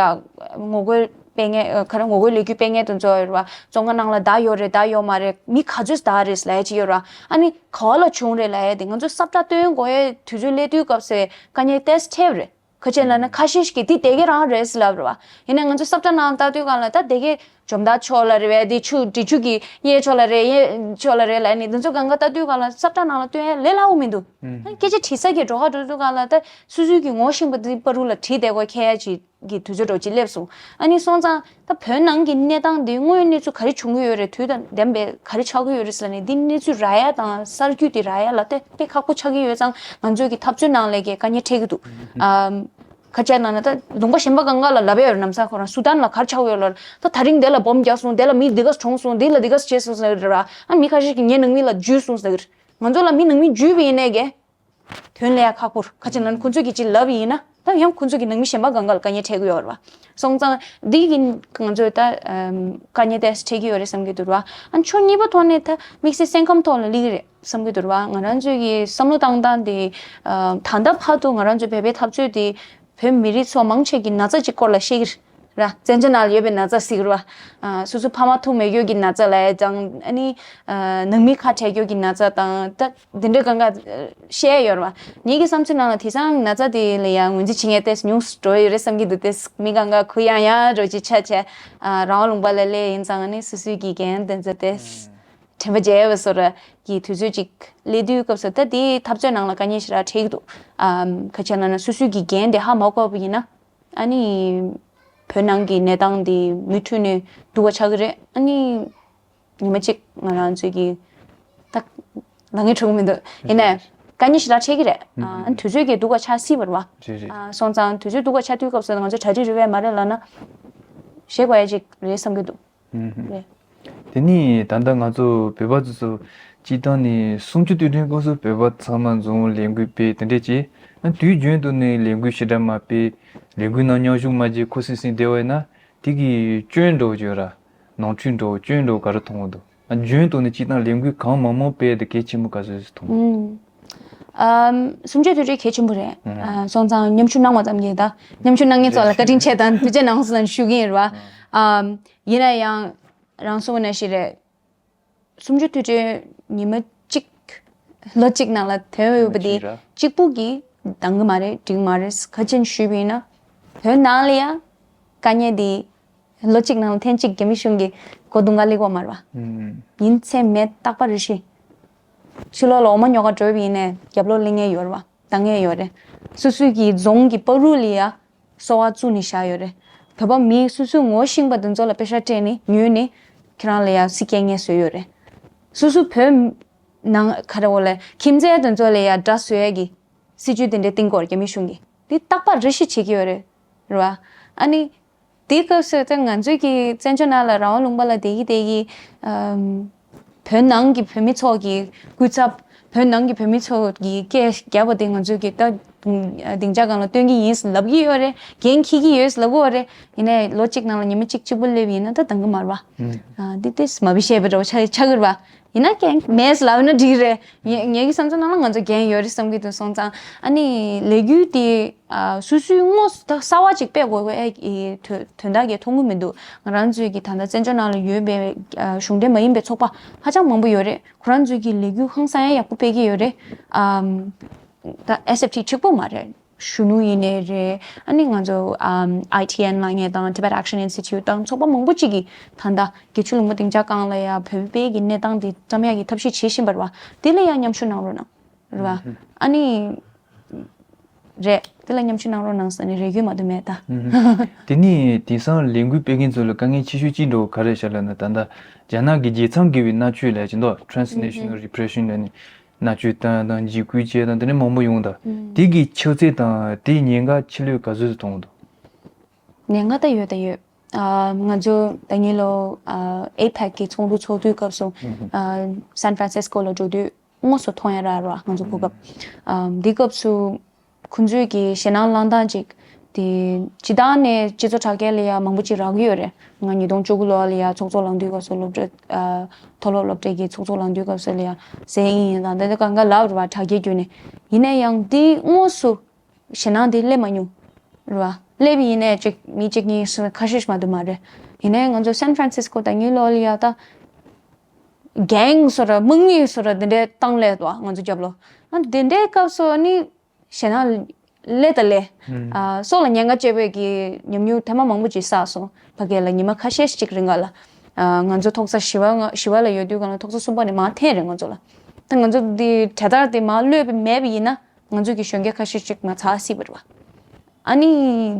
ངོ་རྒོལ་སྤེལ་མཁན། ཨ། ག་རེ། ངོ་རྒོལ་ལས་འགུལ་སྤེལ་མཁན་དེ་ཚོ་རེད་བ། བཙོན་ཁང་ནང་ལ་བདག་ཡོད་རེད། བདག་ཡོད་མ་རེད། མི་ག་ཚོད་བདག་རེད་ལབ་ཡ་ཅིག་ཡོད་རེད་བ། ཨ་ནི་ག་བ་ལ་བྱུང་རེད་ལབ་ཡ་དེ་ང་ཚོ་ས་བཀྲ་སྟོན་དགོས་ཡ་དུས་ཚོད་སླེབས་དུས་སྐབས་སུ་དཀའ་ངལ་ཏོག་ཙམ་འཕྲད་པ་རེད། ག་ཅི་ལབ་ན་ཁ་ཤས་ཤིག་གིས་འདི་སྡེ་དགེ་རང་རེད་ཟེར་ལབ་རེད་བ། ཡིན་ནའི་ང་ཚོ་ས་བཀྲ་ནང་ལ་ལྟ་དུས་སྒང་ལ་ད་སྡེ་དགེ་འཇོ་མདའ་ཕྱོགས་ལ་རེད་བས། འདི་ཆུ་འབྲི་ཆུ་གི་གཡས་ཕྱོགས་ལ་རེད། གཡས་ཕྱོགས་ལ་རེད་ལབ་ནས་འདི་ཚོ་སྒང་ག་ལྟ་དུས་སྒང་ལ་ས་བཀྲ་ནང་ལ་སྟོན་ཡ་ལས་སླ་བོ་མི་འདུག་ཨ། སྐད་ཆ་དྲི་ས་གི་འགྲོ་ཁ་འགྲོ་དུས་སྒང་ལ་ད་སོ་སོའི་གི་ངོ་ཤེས་པ་འདི་བར་དུ་ལ་དྲིས་བསྡད་དགོས་ཁེལ་ཡ་ཅིག་གི་དུས་ཚོད་འདྲ་ཅིག་སླེབས་སོང་། ཨ་ནི་སོང་ཙང་ད་བོད་ནང་གི་གནས་སྟངས་འདི་དངོས་ཡོད་གནས་ཚུལ་ག་རེ་བྱུང་གི་ཡོད་རེད། དུས་དང་ལྡན་པའི་ག་རེ་ཆགས་ཀྱི་ཡོད་རེད་ཟེར་ནས་འདི་གནས་ཚུལ་རག་ཡ་དང་གསར་འགྱུར་དེ་རག་ཡ་ལ་དེ་དཔེ་ཁག་པོ་ཆགས་ཀྱི་ཡོད་ཙང་ང་ཚོས་ཀྱི་འཐབ་རྩོད་ནང་ལས་ཀྱི་དཀའ་ངལ་འཕྲད་ཀྱི་འདུག་ཨམ། ཁ་ཆད་ནང་ན་ད་ལུང་པ་གཞན་པ་སྒང་ག་ལ་ལབ་ཡ་ཡོད་རེད། ནམ་ས་ཁོ་རང་སུ་དཱན་ལ་ག་རེ་ཆགས་ཡོད་ལ། ད་དེ་རིང་དེ་ལ་སྦོམ་རྒྱག་སོང་། དེ་ལ་མི་འདི་ག་གྲོངས་སོང་། འདི་ལ་འདི་ག་བྱས་སོང་ཟེར་གི་རེད་བ། ཨ། མི་ཁ་ཤས་ཀྱིས་ངའི་ནང་མི་ལ་འཇུས་སོང་ཟེར་གི་རེད། ང་ཚོ་ལ་མི་ནང་མི་འཇུས་པ་ཡིན་ནའི་གི་དོན་ལ་ཡ་ཁག་པོ་རེད། ཁ་ཆད་ནང་ཁོ་ཚོས་ཀྱི་ཅིག་ལབ་ཡིན་ན་ད་ཡང་ཁོ་ཚོས་ཀྱི་ནང་མི་གཞན་པ་སྒང་ག་ལ་དཀའ་ངལ་འཕྲད་ཀྱི་ཡོད་རེད་བ། སོང་ཙང་འདི་གི་ང་ཚོས་ད་ཨམ། དཀའ་ངལ་ཏོག་ཙམ་འཕྲད་ཀྱི་ཡོད་རེད་བསམ་གྱི་འདུག་ར། ཨ། ཕྱོགས་གཉིས་པ་ཐོག་ནས་ད་དམིགས་བསལ་སེམས་ཁམས་ཐོག་ལ་སླེབས་ཀྱི་རེད་བསམ་གྱི་འདུག་ར། ང་རང་ཚོས་ཀྱི་བསམ་བློ་བཏང་སྟངས་དེ། ཨ། ད་ལྟ་བར་དུ་ང་རང་ཚོའི་བོད་པའི་འཐབ་རྩོད་དེ་བོད་མི་རིགས་ཚོ་མང་ཆེ་གི་ན་ཚ་ཅིག་སྐོར་ལ་བཤད་ཀྱི་རེད་ར། བཙན་བྱོལ་ནང་ལ་ཡོད་པའི་ན་ཚ་ཟེར་གྱི་རེད་བ། ཨ། སོ་སོ་ཕ་མ་ཐུག་མེད་རྒྱུ་གི་ན་ཚ་ལབ་ཡ་དང་། ཨ་ནི། ཨ། ནང་མི་ཁ་བྲལ་རྒྱུ་གི་ན་ཚ་དང་། ད་འདི་འདྲ་སྒང་ག་བཤད་ཡོད་རེད་བ། ངེད་ཀྱི་བསམ་ཚུལ་ནང་ལ་དེང་སང་ན་ཚ་དེ་ལ་ཡང་ངོས་འཛིན་བྱེད་མཁན་ཏོག་ཙམ་ཉུང་སུ་འགྲོ་ཡོད་རེད་བསམ་གྱི་འདུག་དེ་མི་སྒང་ག་གུ་ཡངས་ཡངས་འདྲ་ཅིག་ཆགས་བྱས། ཨ། རང་དབང་ལུང་པ་ལ་སླེབས་ཡིན་ཙང་ཨ་ནི་སོ་སོའི་གི་འགན་དེ་ཚོ་ཏོག་ཙམ་དྲན་པ་བརྗེད་པ་བཟོ་འདྲ་གི་དུས་ཚོད་ཅིག་སླེབས་དུས་སྐབས་སུ་ད་དེའི་འཐབ་རྩོད་ནང་ལ་དཀའ་ངལ་ཞེ་དྲག་འཕྲད་ཀྱི་འདུག་ཨམ། ཁ་ཆད་ནང་ན་སོ་སོའི་གི་འགན་དེ་ཧ་མ་གོ་བ་ཡིན་ན། ཨ་ནི། བོད་ནང་གི་གནས་སྟངས་འདི་མུ་མཐུད་ནས་སྡུག་པ་ཆགས་ཀྱི་རེད། ཨ་ནི། ཉི་མ་གཅིག་ང་རང་ཚོའི་གི་ད་ལངས་ངེས་འགྲོ་གི་མི་འདུག་ཡིན་ནའི་དཀའ་ངལ་ཞེ་དྲག་འཕྲད་ཀྱི་རེད། ཨ། དུས་ཚོད་ཀྱིས་སྡུག་པ་ཆགས་སྲིད་པ་རེད་བ། རེད་རེད། ཨ། སོང་ཙང་དུས་ཚོད་སྡུག་པ་ཆགས་དུས་སྐབས་སུ་ང་ཚོ་གྲ་སྒྲིག་རེ་བས་མ་རེད་ལབ་ན་ཞེད་དགོས་ཡ་ཅིག་རེད་བསམ་གྱི་འདུག་ཨུམ། རེད། དེ་ནས་ད་ལྟ་ང་ཚོ་བོད་པ་ཚོ་ཚོ་སྤྱིར་བཏང་ནས་གསུམ་བཅུ་དུས་དྲན་སྐབས་སུ་བོད་པ་ཚང་མ་འཛོམས་ལས་འགུལ་སྤེལ་དེ་འདྲས་བྱས། ཨ། དུས་རྒྱུན་དུ་ནས་ལས་འགུལ་ཞེ་དྲག་མ་སྤེལ། ལས་འགུལ་ནང་མཉམ་ཞུགས་མ་བྱས་ཁུ་སིམ་སིམ་བསྡད་པ་ཡིན་ན་དེ་གི་སྐྱོན་འགྲོ་རྒྱུ་ར། ནོར་འཁྲུལ་འགྲོ། སྐྱོན་འགྲོ་ག་རེ་མཐོང་གི་འདུག་ཨ། རྒྱུན་དུ་ནས་སྤྱིར་བཏང་ལས་འགུལ་གང་མང་མང་སྤེལ་དེ་གལ་ཆེན་པོ་ག་ཚོད་ཅིག་མཐོང་གི་འདུག་ཨུམ། ཨམ། གསུམ་བཅུ་དུས་དྲན་གལ་ཆེན་པོ་རེད། ཨུམ། ཨ། སོང་ཙང་མཉམ་ཞུགས་གནང་བ་ཙམ་གྱིས་ད་མཉམ་ཞུགས་གནང་མཁན་ཚོ་ལ་བཀའ་དྲིན་ཆེ་དང་ཐུགས་རྗེ་གནང་སོང་ཞུ་གི་ཡིན་རེད་བ། ཨུམ། ཨམ། ཡིན་ན་ཡང་རང་གསུངས་པ་ནང་བཞིན་རེད། གསུམ་བཅུ་དུས་དྲན་ཉི་མ་གཅིག་ལོ་གཅིག་ནང་ལ་ཐོན་ཡོད་པ་དེ་གཅིག་པུ་གིས་འདང་གི་མ་རེད། འགྲིག་མ་རེད། ག་ཅི་ཞུས་པ་ཡིན་ན་བོད་ནང་ལ་ཡང་དཀའ་ངལ་དེ་ལོ་གཅིག་ནང་ལ་ཐེངས་གཅིག་རྒྱ་མི་གཞུང་གིས་སྒོ་རྡུང་ག་སླེབས་པ་མ་རེད་བ། ཡིན་ཚད་མེད། རྟག་པ་རེ་ཞིག་ཕྱི་ལོགས་ལ་འོ་མ་ཉོ་ག་འགྲོ་བ་ཡིན་ནའི་རྒྱབ་ལོགས་སླེབས་མཁན་ཡོད་རེད་བ། འདང་མཁན་ཡོད་རེད། སོ་སོའི་གི་རྫོང་གི་བར་དུ་ལ་ཡ་གསོལ་བ་བཙུགས་ནས་བཞག་ཡོད་རེད། བོད་པ་མི་སོ་སོའི་ངོ་ཤེས་པ་དེ་ཚོ་ལ་པེ་ཤག་སྤྲད་ནས་ཉོས་ནས་ཁྱེད་རང་ལ་ཡ་སི་སྐྱེལ་མཁན་བཟོས་ཡོད་རེད། སོ་སོ་བོད་ནང་ག་རེ་འོ་ལ་ཁྱིམ་མཚེས་དེ་ཚོ་ལ་ཡ་དགྲ་བཟོ་ཡ་གི་སྲིད་ཇུས་དེ་འདྲ་བཏིང་གི་ཡོད་རེད་རྒྱ་མི་གཞུང་གིས། འདི་རྟག་པ་རེ་ཞིག་བྱེད་ཀྱི་ཡོད་རེད། རེད་བ། ཨ་ནི། དེའི་སྐབས་སུ་ད་ང་ཚོས་ཀྱི་བཙན་བྱོལ་ནང་ལ་རང་དབང་ལུང་པ་ལ་བསྡད་ཀྱི་བསྡད་ཀྱི། ཨམ། བོད་ནང་གི་བོད་མི་ཚོ་གི་སྐུ་ཚབ། བོད་ནང་གི་བོད་མི་ཚོ་གི་སྐད་རྒྱབ་པ་དེ་ང་ཚོས་ཀྱི་ད་སྡིངས་ཆ་སྒང་ལ་སྟོན་གྱི་ཡིན་ལབ་ཀྱི་ཡོད་རེད། འགན་འཁྱེར་གྱི་ཡོད་ལབ་ཀྱི་ཡོད་རེད། ཡིན་ནའི་ལོ་གཅིག་ནང་ལ་ཉི་མ་གཅིག་གཅིག་པུ་སླེབས་ཡིན་ན་ད་འདང་གི་མ་རེད་བ། ཨ། འདི་ཏོག་ཙམ་མ་བི་ཤེས་པ་འདྲ་བོ་ཆགས་ཆགས་ཀྱི་རེད་བ། ཡིན་ན་འགན་མེད་ལབ་ན་འགྲིག་རེད། ངེད་ངེད་ཀྱི་བསམ་ཚུལ་ནང་ལ་ང་ཚོ་འགན་ཡོད་རེད་བསམ་གྱི་འདུག་སོང་ཙང་ཨ་ནི་ལས་འགུལ་དེ་ཨ་སོ་སོའི་དངོས་སུ་ད་གསར་བ་ཅིག་སྤེལ་དགོས་དགོས་ཨེ་ཡི་དོན་དོན་དག་གི་མཐོང་གི་མི་འདུག་ང་རང་ཚོའི་གི་ད་ལྟ་བཙན་བྱོལ་ནང་ལ་ཡོད་པའི་ཨ་གཞུང་འབྲེལ་མ་ཡིན་པའི་ཚོགས་པ་ཧ་ཅང་མང་པོ་ཡོད་རེད། ཁོ་རང་ཚོའི་གི་ལས་འགུལ་ཧང་སང་ཡ་ཡག་པོ་སྤེལ་གྱི་ཡོད་རེད། ཨམ། ད་ཨེས་ཨེཕ་ཊི་གཅིག་པོ་མ་རེད། གཞོན་ནུ་ཡིན་ནའི་རེད། ཨ་ནི་ང་ཚོ་ཨམ་ཨའི་ཊི་ཨེན་ལབ་མཁན་དང་Tibet Action Institute དང་ཚོགས་པ་མང་པོ་ཅིག་གིས་ད་ལྟ་དགེ་ཆོས་ལུང་པ་སྡིངས་ཆ་སྒང་ལ་ཡ་བོད་པའི་གི་གནས་སྟངས་དེ་བཀྲམ་ཡག་གི་ཐབས་ཤེས་བྱེད་བཞིན་པ་རེད་བ། དེ་ལ་ཡ་མཉམ་ཞུགས་གནང་རོགས་གནང་། རེད་བ། ཨ་ནི། རེད། དེ་ལ་མཉམ་ཞུགས་གནང་རོགས་གནང་ཟེར་ནས་རེ་སྐུལ་མ་གཏོགས་མེད་ད། དེ་ནས་དེང་སང་ལས་འགུལ་སྤེལ་མཁན་ཚོ་ལ་དཀའ་ངལ་ཆེ་ཤོས་ཅིག་འགྲོ་ག་རེ་ཤག་ལབ་ན་ད་ལྟ་རྒྱ་ནག་གི་རྒྱལ་མཚམས་བརྒལ་བའི་མནར་གཅོད་ལབ་ཀྱི་འདུག Transnational Repression ལབ་ནས། མནར་གཅོད་བཏང་དང་འཇིགས་སྐུལ་བྱས་དང་དེ་འདྲ་མང་པོ་ཡོང་དང་། དེ་གི་ཆགས་ཚུལ་དང་དེའི་ཉེན་ཁ་ཁྱེད་ལོས་ག་ཚོད་ཙམ་མཐོང་གི་འདུག་ཉེན་ཁ་ད་ཡོད་ད་ཡོད། ཨ། ང་ཚོ་ད་ཉེ་ལོ་ཨ་ཨེ་པེག་གི་ཚོགས་འདུ་ཚོགས་དུས་སྐབས་སུ་ཨ་སན་ཧྥ་རན་སིས་ཀོ་ལ་འགྲོ་དུས་དངོས་སུ་མཐོང་ཡ་རག་ར་ང་ཚོ་གོ་སྐབས། ཨ། འདི་སྐབས་སུ་ཁོང་ཚོས་ཀྱི་ཞེད་སྣང་བསླང་སྟངས་ཅིག་ དེ་སྤྱིར་བཏང་ནས་སྤྱི་ཚོགས་དྲ་རྒྱ་ལ་ཡང་མང་པོ་ཅིག་རག་གི་ཡོད་རེད། ང་ཉིས་སྟོང་བཅུ་དགུ་ལོ་ལ་ཡང་ཚོགས་གཙོ་ལངས་དུས་སྐབས་སུ་སློབ་གྲྭ་ཨ་མཐོ་སློབ་སློབ་གྲྭ་གི་ཚོགས་གཙོ་ལངས་དུས་སྐབས་སུ་ལ་ཡང་ཟས་ཡིན་ཡིན་དང་དེ་འདྲ་གང་ག་ལབ་རེད་བ། དྲ་རྒྱའི་བརྒྱུད་ནས། ཡིན་ན་ཡང་དེ་དངོས་སུ་ཞེད་སྣང་དེ་སླེབས་མ་མྱོང་རེད་བ། སླེབས་ཡིན་ནའི་གཅིག་མི་གཅིག་གཉིས་ཁ་ཤས་ཤིག་མ་གཏོགས་མ་རེད། ཡིན་ནའི་ང་ཚོ་སན་ཧྥ་རན་སིས་ཀོ་དང་ཉིའུ་ཡོག་ལ་ཡང་ད་གེང་སོ་ར་དམག་མི་སོ་ར་དེ་འདྲའི་བཏང་སླེབས་འདུག་ང་ཚོ་རྒྱབ་ལོགས། ཨ་དེ་འདྲའི་སྐབས་སུ་ནི་ཞེད་སྣང་སླེབས་ད་སླེབས། ཨུམ། ཨ་སྲོག་ལ་ཉེན་ཁ་བཅད་པའི་གི་ཉམས་མྱོང་ཐེངས་མ་མང་པོ་ཅིག་བསགས་སོང་། ཕ་གི་ལ་ཉི་མ་ཁ་ཤས་ཤིག་རིང་ག་ལ། ཨ་ང་ཚོ་ཐོག་ས་བཞི་པ་ང་བཞི་པ་ལ་ཡོད་དུས་ག་ལ་ཐོག་ས་གསུམ་པ་ནས་མར་འཐེན་རེད་ང་ཚོ་ལ། ད་ང་ཚོ་འདི་གྲལ་སྟར་དེ་མར་གློད་པ་མེད་པ་ཡིན་ན། ང་ཚོ་གི་གཞོན་སྐྱེས་ཁ་ཤས་ཅིག་མར་ཚར་སྲིད་པ་རེད་བ། ཨ་ནི་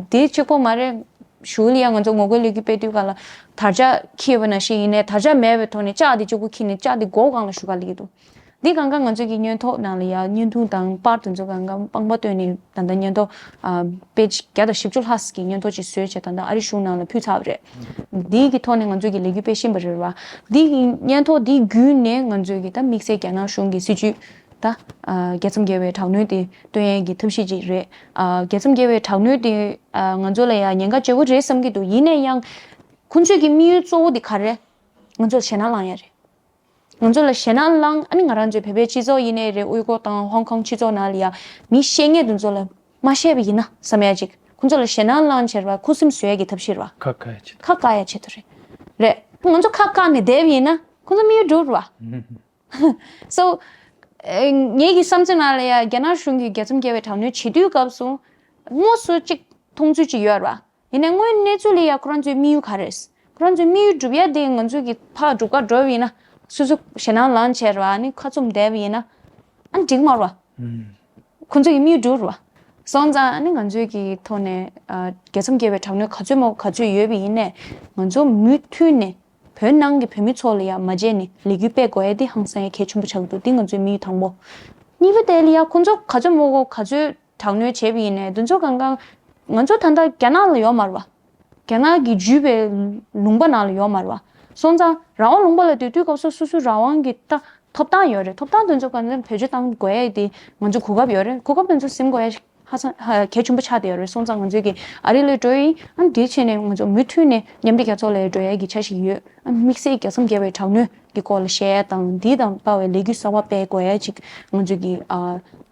དེ་གཅིག་པོ་མ་རེད། གཞུག་ལ་ཡང་ང་ཚོ་ངོ་རྒོལ་ལས་འགུལ་སྤེལ་དུས་ག་ལ་དར་ཆ་འཁྱེར་བ་ནང་བཞིན་ཡིན་ནའི་དར་ཆ་མེད་པའི་ཐོག་ནས་ལྕགས་དེ་གཅིག་པོ་འཁྱེར་ནས་ལྕགས་དེ་མགོ་སྒང་ལ་གཞུ་ག་སླེབས་ཀྱི་འདུག་འདི་གང་ག་ང་ཚོ་གི་བརྙན་ཐུང་ནང་ལ་ཡང་བརྙན་ཐུང་དང་པར་དེ་ཚོ་གང་ག་པང་པ་བཏོན་ནས་ད་ལྟ་བརྙན་ཐུང་ཨ་པེ་ཇི་བརྒྱ་དང་བཞི་བཅུ་ལྷག་ཙམ་གྱི་བརྙན་ཐུང་ཅིག་བཟོས་བྱས་ད་ལྟ་ཨ་རི་གཞུང་ནང་ལ་ཕུལ་ཚར་བ་རེད། འདི་གི་ཐོག་ནས་ང་ཚོ་གི་ལས་འགུལ་སྤེལ་བཞིན་པ་རེད་བ། འདི་གི་བརྙན་ཐུང་འདི་བརྒྱུད་ནས་ང་ཚོ་གི་ད་དམིགས་བསལ་རྒྱ་ནག་གཞུང་གི་སྲིད་ཇུས་ད་ཨ་རྒྱལ་མཚམས་བརྒལ་བའི་དྲག་གནོན་དེ་སྟོན་ཡས་ཀྱི་ཐབས་ཤེས་ཅིག་རེད། ཨ་རྒྱལ་མཚམས་བརྒལ་བའི་དྲག་གནོན་དེ་ཨ་ང་ཚོ་ལ་ཡང་ཉེན་ཁ་ཆེ་པོ་རེད་བསམ་གྱི་འདུག་ཡིན་ན་ཡང་ཁོང་ཚོས་ཀྱི་དམིགས་ཡུལ་གཙོ་བོ་དེ་ག་རེ་རེད། ང་ཚོ་ལ་ཞེད་སྣང་ལངས་ཡ་རེད། ང་ཚོ་ལ་ཞེད་སྣང་ལངས། ཨ་ནི་ང་རང་ཚོའི་བོད་པའི་སྤྱི་ཚོགས་ཡིན་ནའི་རེད། ཨུ་གུར་དང་ཧོང་ཀོང་སྤྱི་ཚོགས་ནང་ལ་ཡང་མི་ཤེས་མཁན་དེ་ཚོ་ལ་མ་བཤད་པ་ཡིན་ན་བསམ་ཡ་ཅིག་ཁོང་ཚོ་ལ་ཞེད་སྣང་ལངས་བྱས་ར་ཁུ་སིམ་བཟོ་ཡ་གི་ཐབས་ཤེས་ར་ཁ་བཀག་ཡ་ཆེད་དུ། ཁ་བཀག་ཡ་ཆེད་དུ་རེད། རེད། ང་ཚོ་ཁ་བཀག་ནས་བསྡད་པ་ཡིན་ན་ཁོང་ཚོ་དམིགས་ཡུལ་འགྲུབ་ར། So ཨེ་ངེད་ཀྱི་བསམ་ཚུལ་ནང་ལ་ཡ་རྒྱ་ནག་གཞུང་གིས་རྒྱལ་མཚམས་བརྒལ་བའི་དྲག་གནོན་བྱེད་དུས་སྐབས་སུ་དངོས་སུ་གཅིག་མཐོང་ཚུལ་གཅིག་ཡོད་ར། ཡིན་ནའི་དངོས་གནས་ཚུལ་ལ་ཡ་ཁོ་རང་ཚོའི་དམིགས་ཡུལ་ག་རེ་རེད། ཁོ་རང་ཚོའི་དམིགས་ཡུལ་སྒྲུབ་ཡ་དེ་ང་ཚོ་གི་ཕར་སྒྲུབ་ག་འགྲོ་བ་ཡིན་ན། སོ་སོ་ཞེད་སྣང་ལངས་བྱས་ར་ཨ་ནི་ཁ་བཙུམ་བསྡད་པ་ཡིན་ན། ཨ་ནི་འགྲིག་མ་རེད་བ། ཁོ་ཚོ་གི་དམིགས་ཡུལ་འགྲུབ་རེད་བ། སོང་ཙང་ཨ་ནི་ང་ཚོའི་གི་ཐོག་ནས་ཨ་རྒྱལ་མཚམས་བརྒལ་བའི་དྲག་གནོན་ག་ཚོད་མང་པོ་ག་ཚོད་ཡོད་པ་ཡིན་ནའི་ང་ཚོ་མུ་མཐུད་ནས་བོད་ནང་གི་བོད་མི་ཚོ་ལ་ཡང་མ་བརྗེད་ནས་ལས་འགུལ་སྤེལ་དགོས་ཡ་དེ་ཧང་སང་ཡ་གལ་ཆེན་པོ་ཆགས་འདུག་དེ་ང་ཚོའི་དམིགས་ཡུལ་དང་པོ། གཉིས་པ་དེ་ལ་ཡ་ཁོ་ཚོ་ག་ཚོད་མང་པོ་ག་ཚོད་དྲག་གནོན་བྱས་པ་ཡིན་ནའི་དེ་ཚོ་གང་ག་ང་ཚོ་ད་ལྟ་རྒྱ་ནག་ལ་ཡོད་མ་རེད་བ། རྒྱ་ནག་གི་བརྒྱུད་པའི་ལུང་པ་ནང་ལ་ཡོད་མ་རེད་བ། སོང་ཙང་རང་དབང་ལུང་པ་ལ་སྡོད་དུས་སྐབས་སུ་སོ་སོའི་རང་དབང་གི་ད་ཐོབ་ཐང་ཡོད་རེད། ཐོབ་ཐང་དེ་ཚོ་གང་ལ་བེད་སྤྱོད་གཏང་དགོས་ཡ་དེ་ང་ཚོ་གོ་སྐབས་ཡོད་རེད། གོ་སྐབས་དེ་ཚོ་ཟིན་དགོས་ཡ་ཧ་ཅང་ཧ་གལ་ཆེན་པོ་ཆགས་བསྡད་ཡོད་རེད། སོང་ཙང་ང་ཚོས་ཀྱི་ཨ་རི་ལ་འགྲོ་ཡིན། ཨ་ནི་དེའི་ཆེད་ནས་ང་ཚོ་མུ་མཐུད་ནས་མཉམ་འབྲེལ་རྒྱལ་ཚོགས་ལ་འགྲོ་ཡ་གི་འཆར་གཞི་ཡོད། ཨ་ནི་དམིགས་བསལ་རྒྱལ་མཚམས་བརྒལ་བའི་དྲག་གནོན་གྱི་སྐོར་ལ་བཤད་ཡ་དང་འདི་དང་འབའ་བའི་ལས་འགུལ་གསར་པ་སྤེལ་དགོས་ཡ་ཅིག་ང་ཚོས་ཀྱི་ཨ་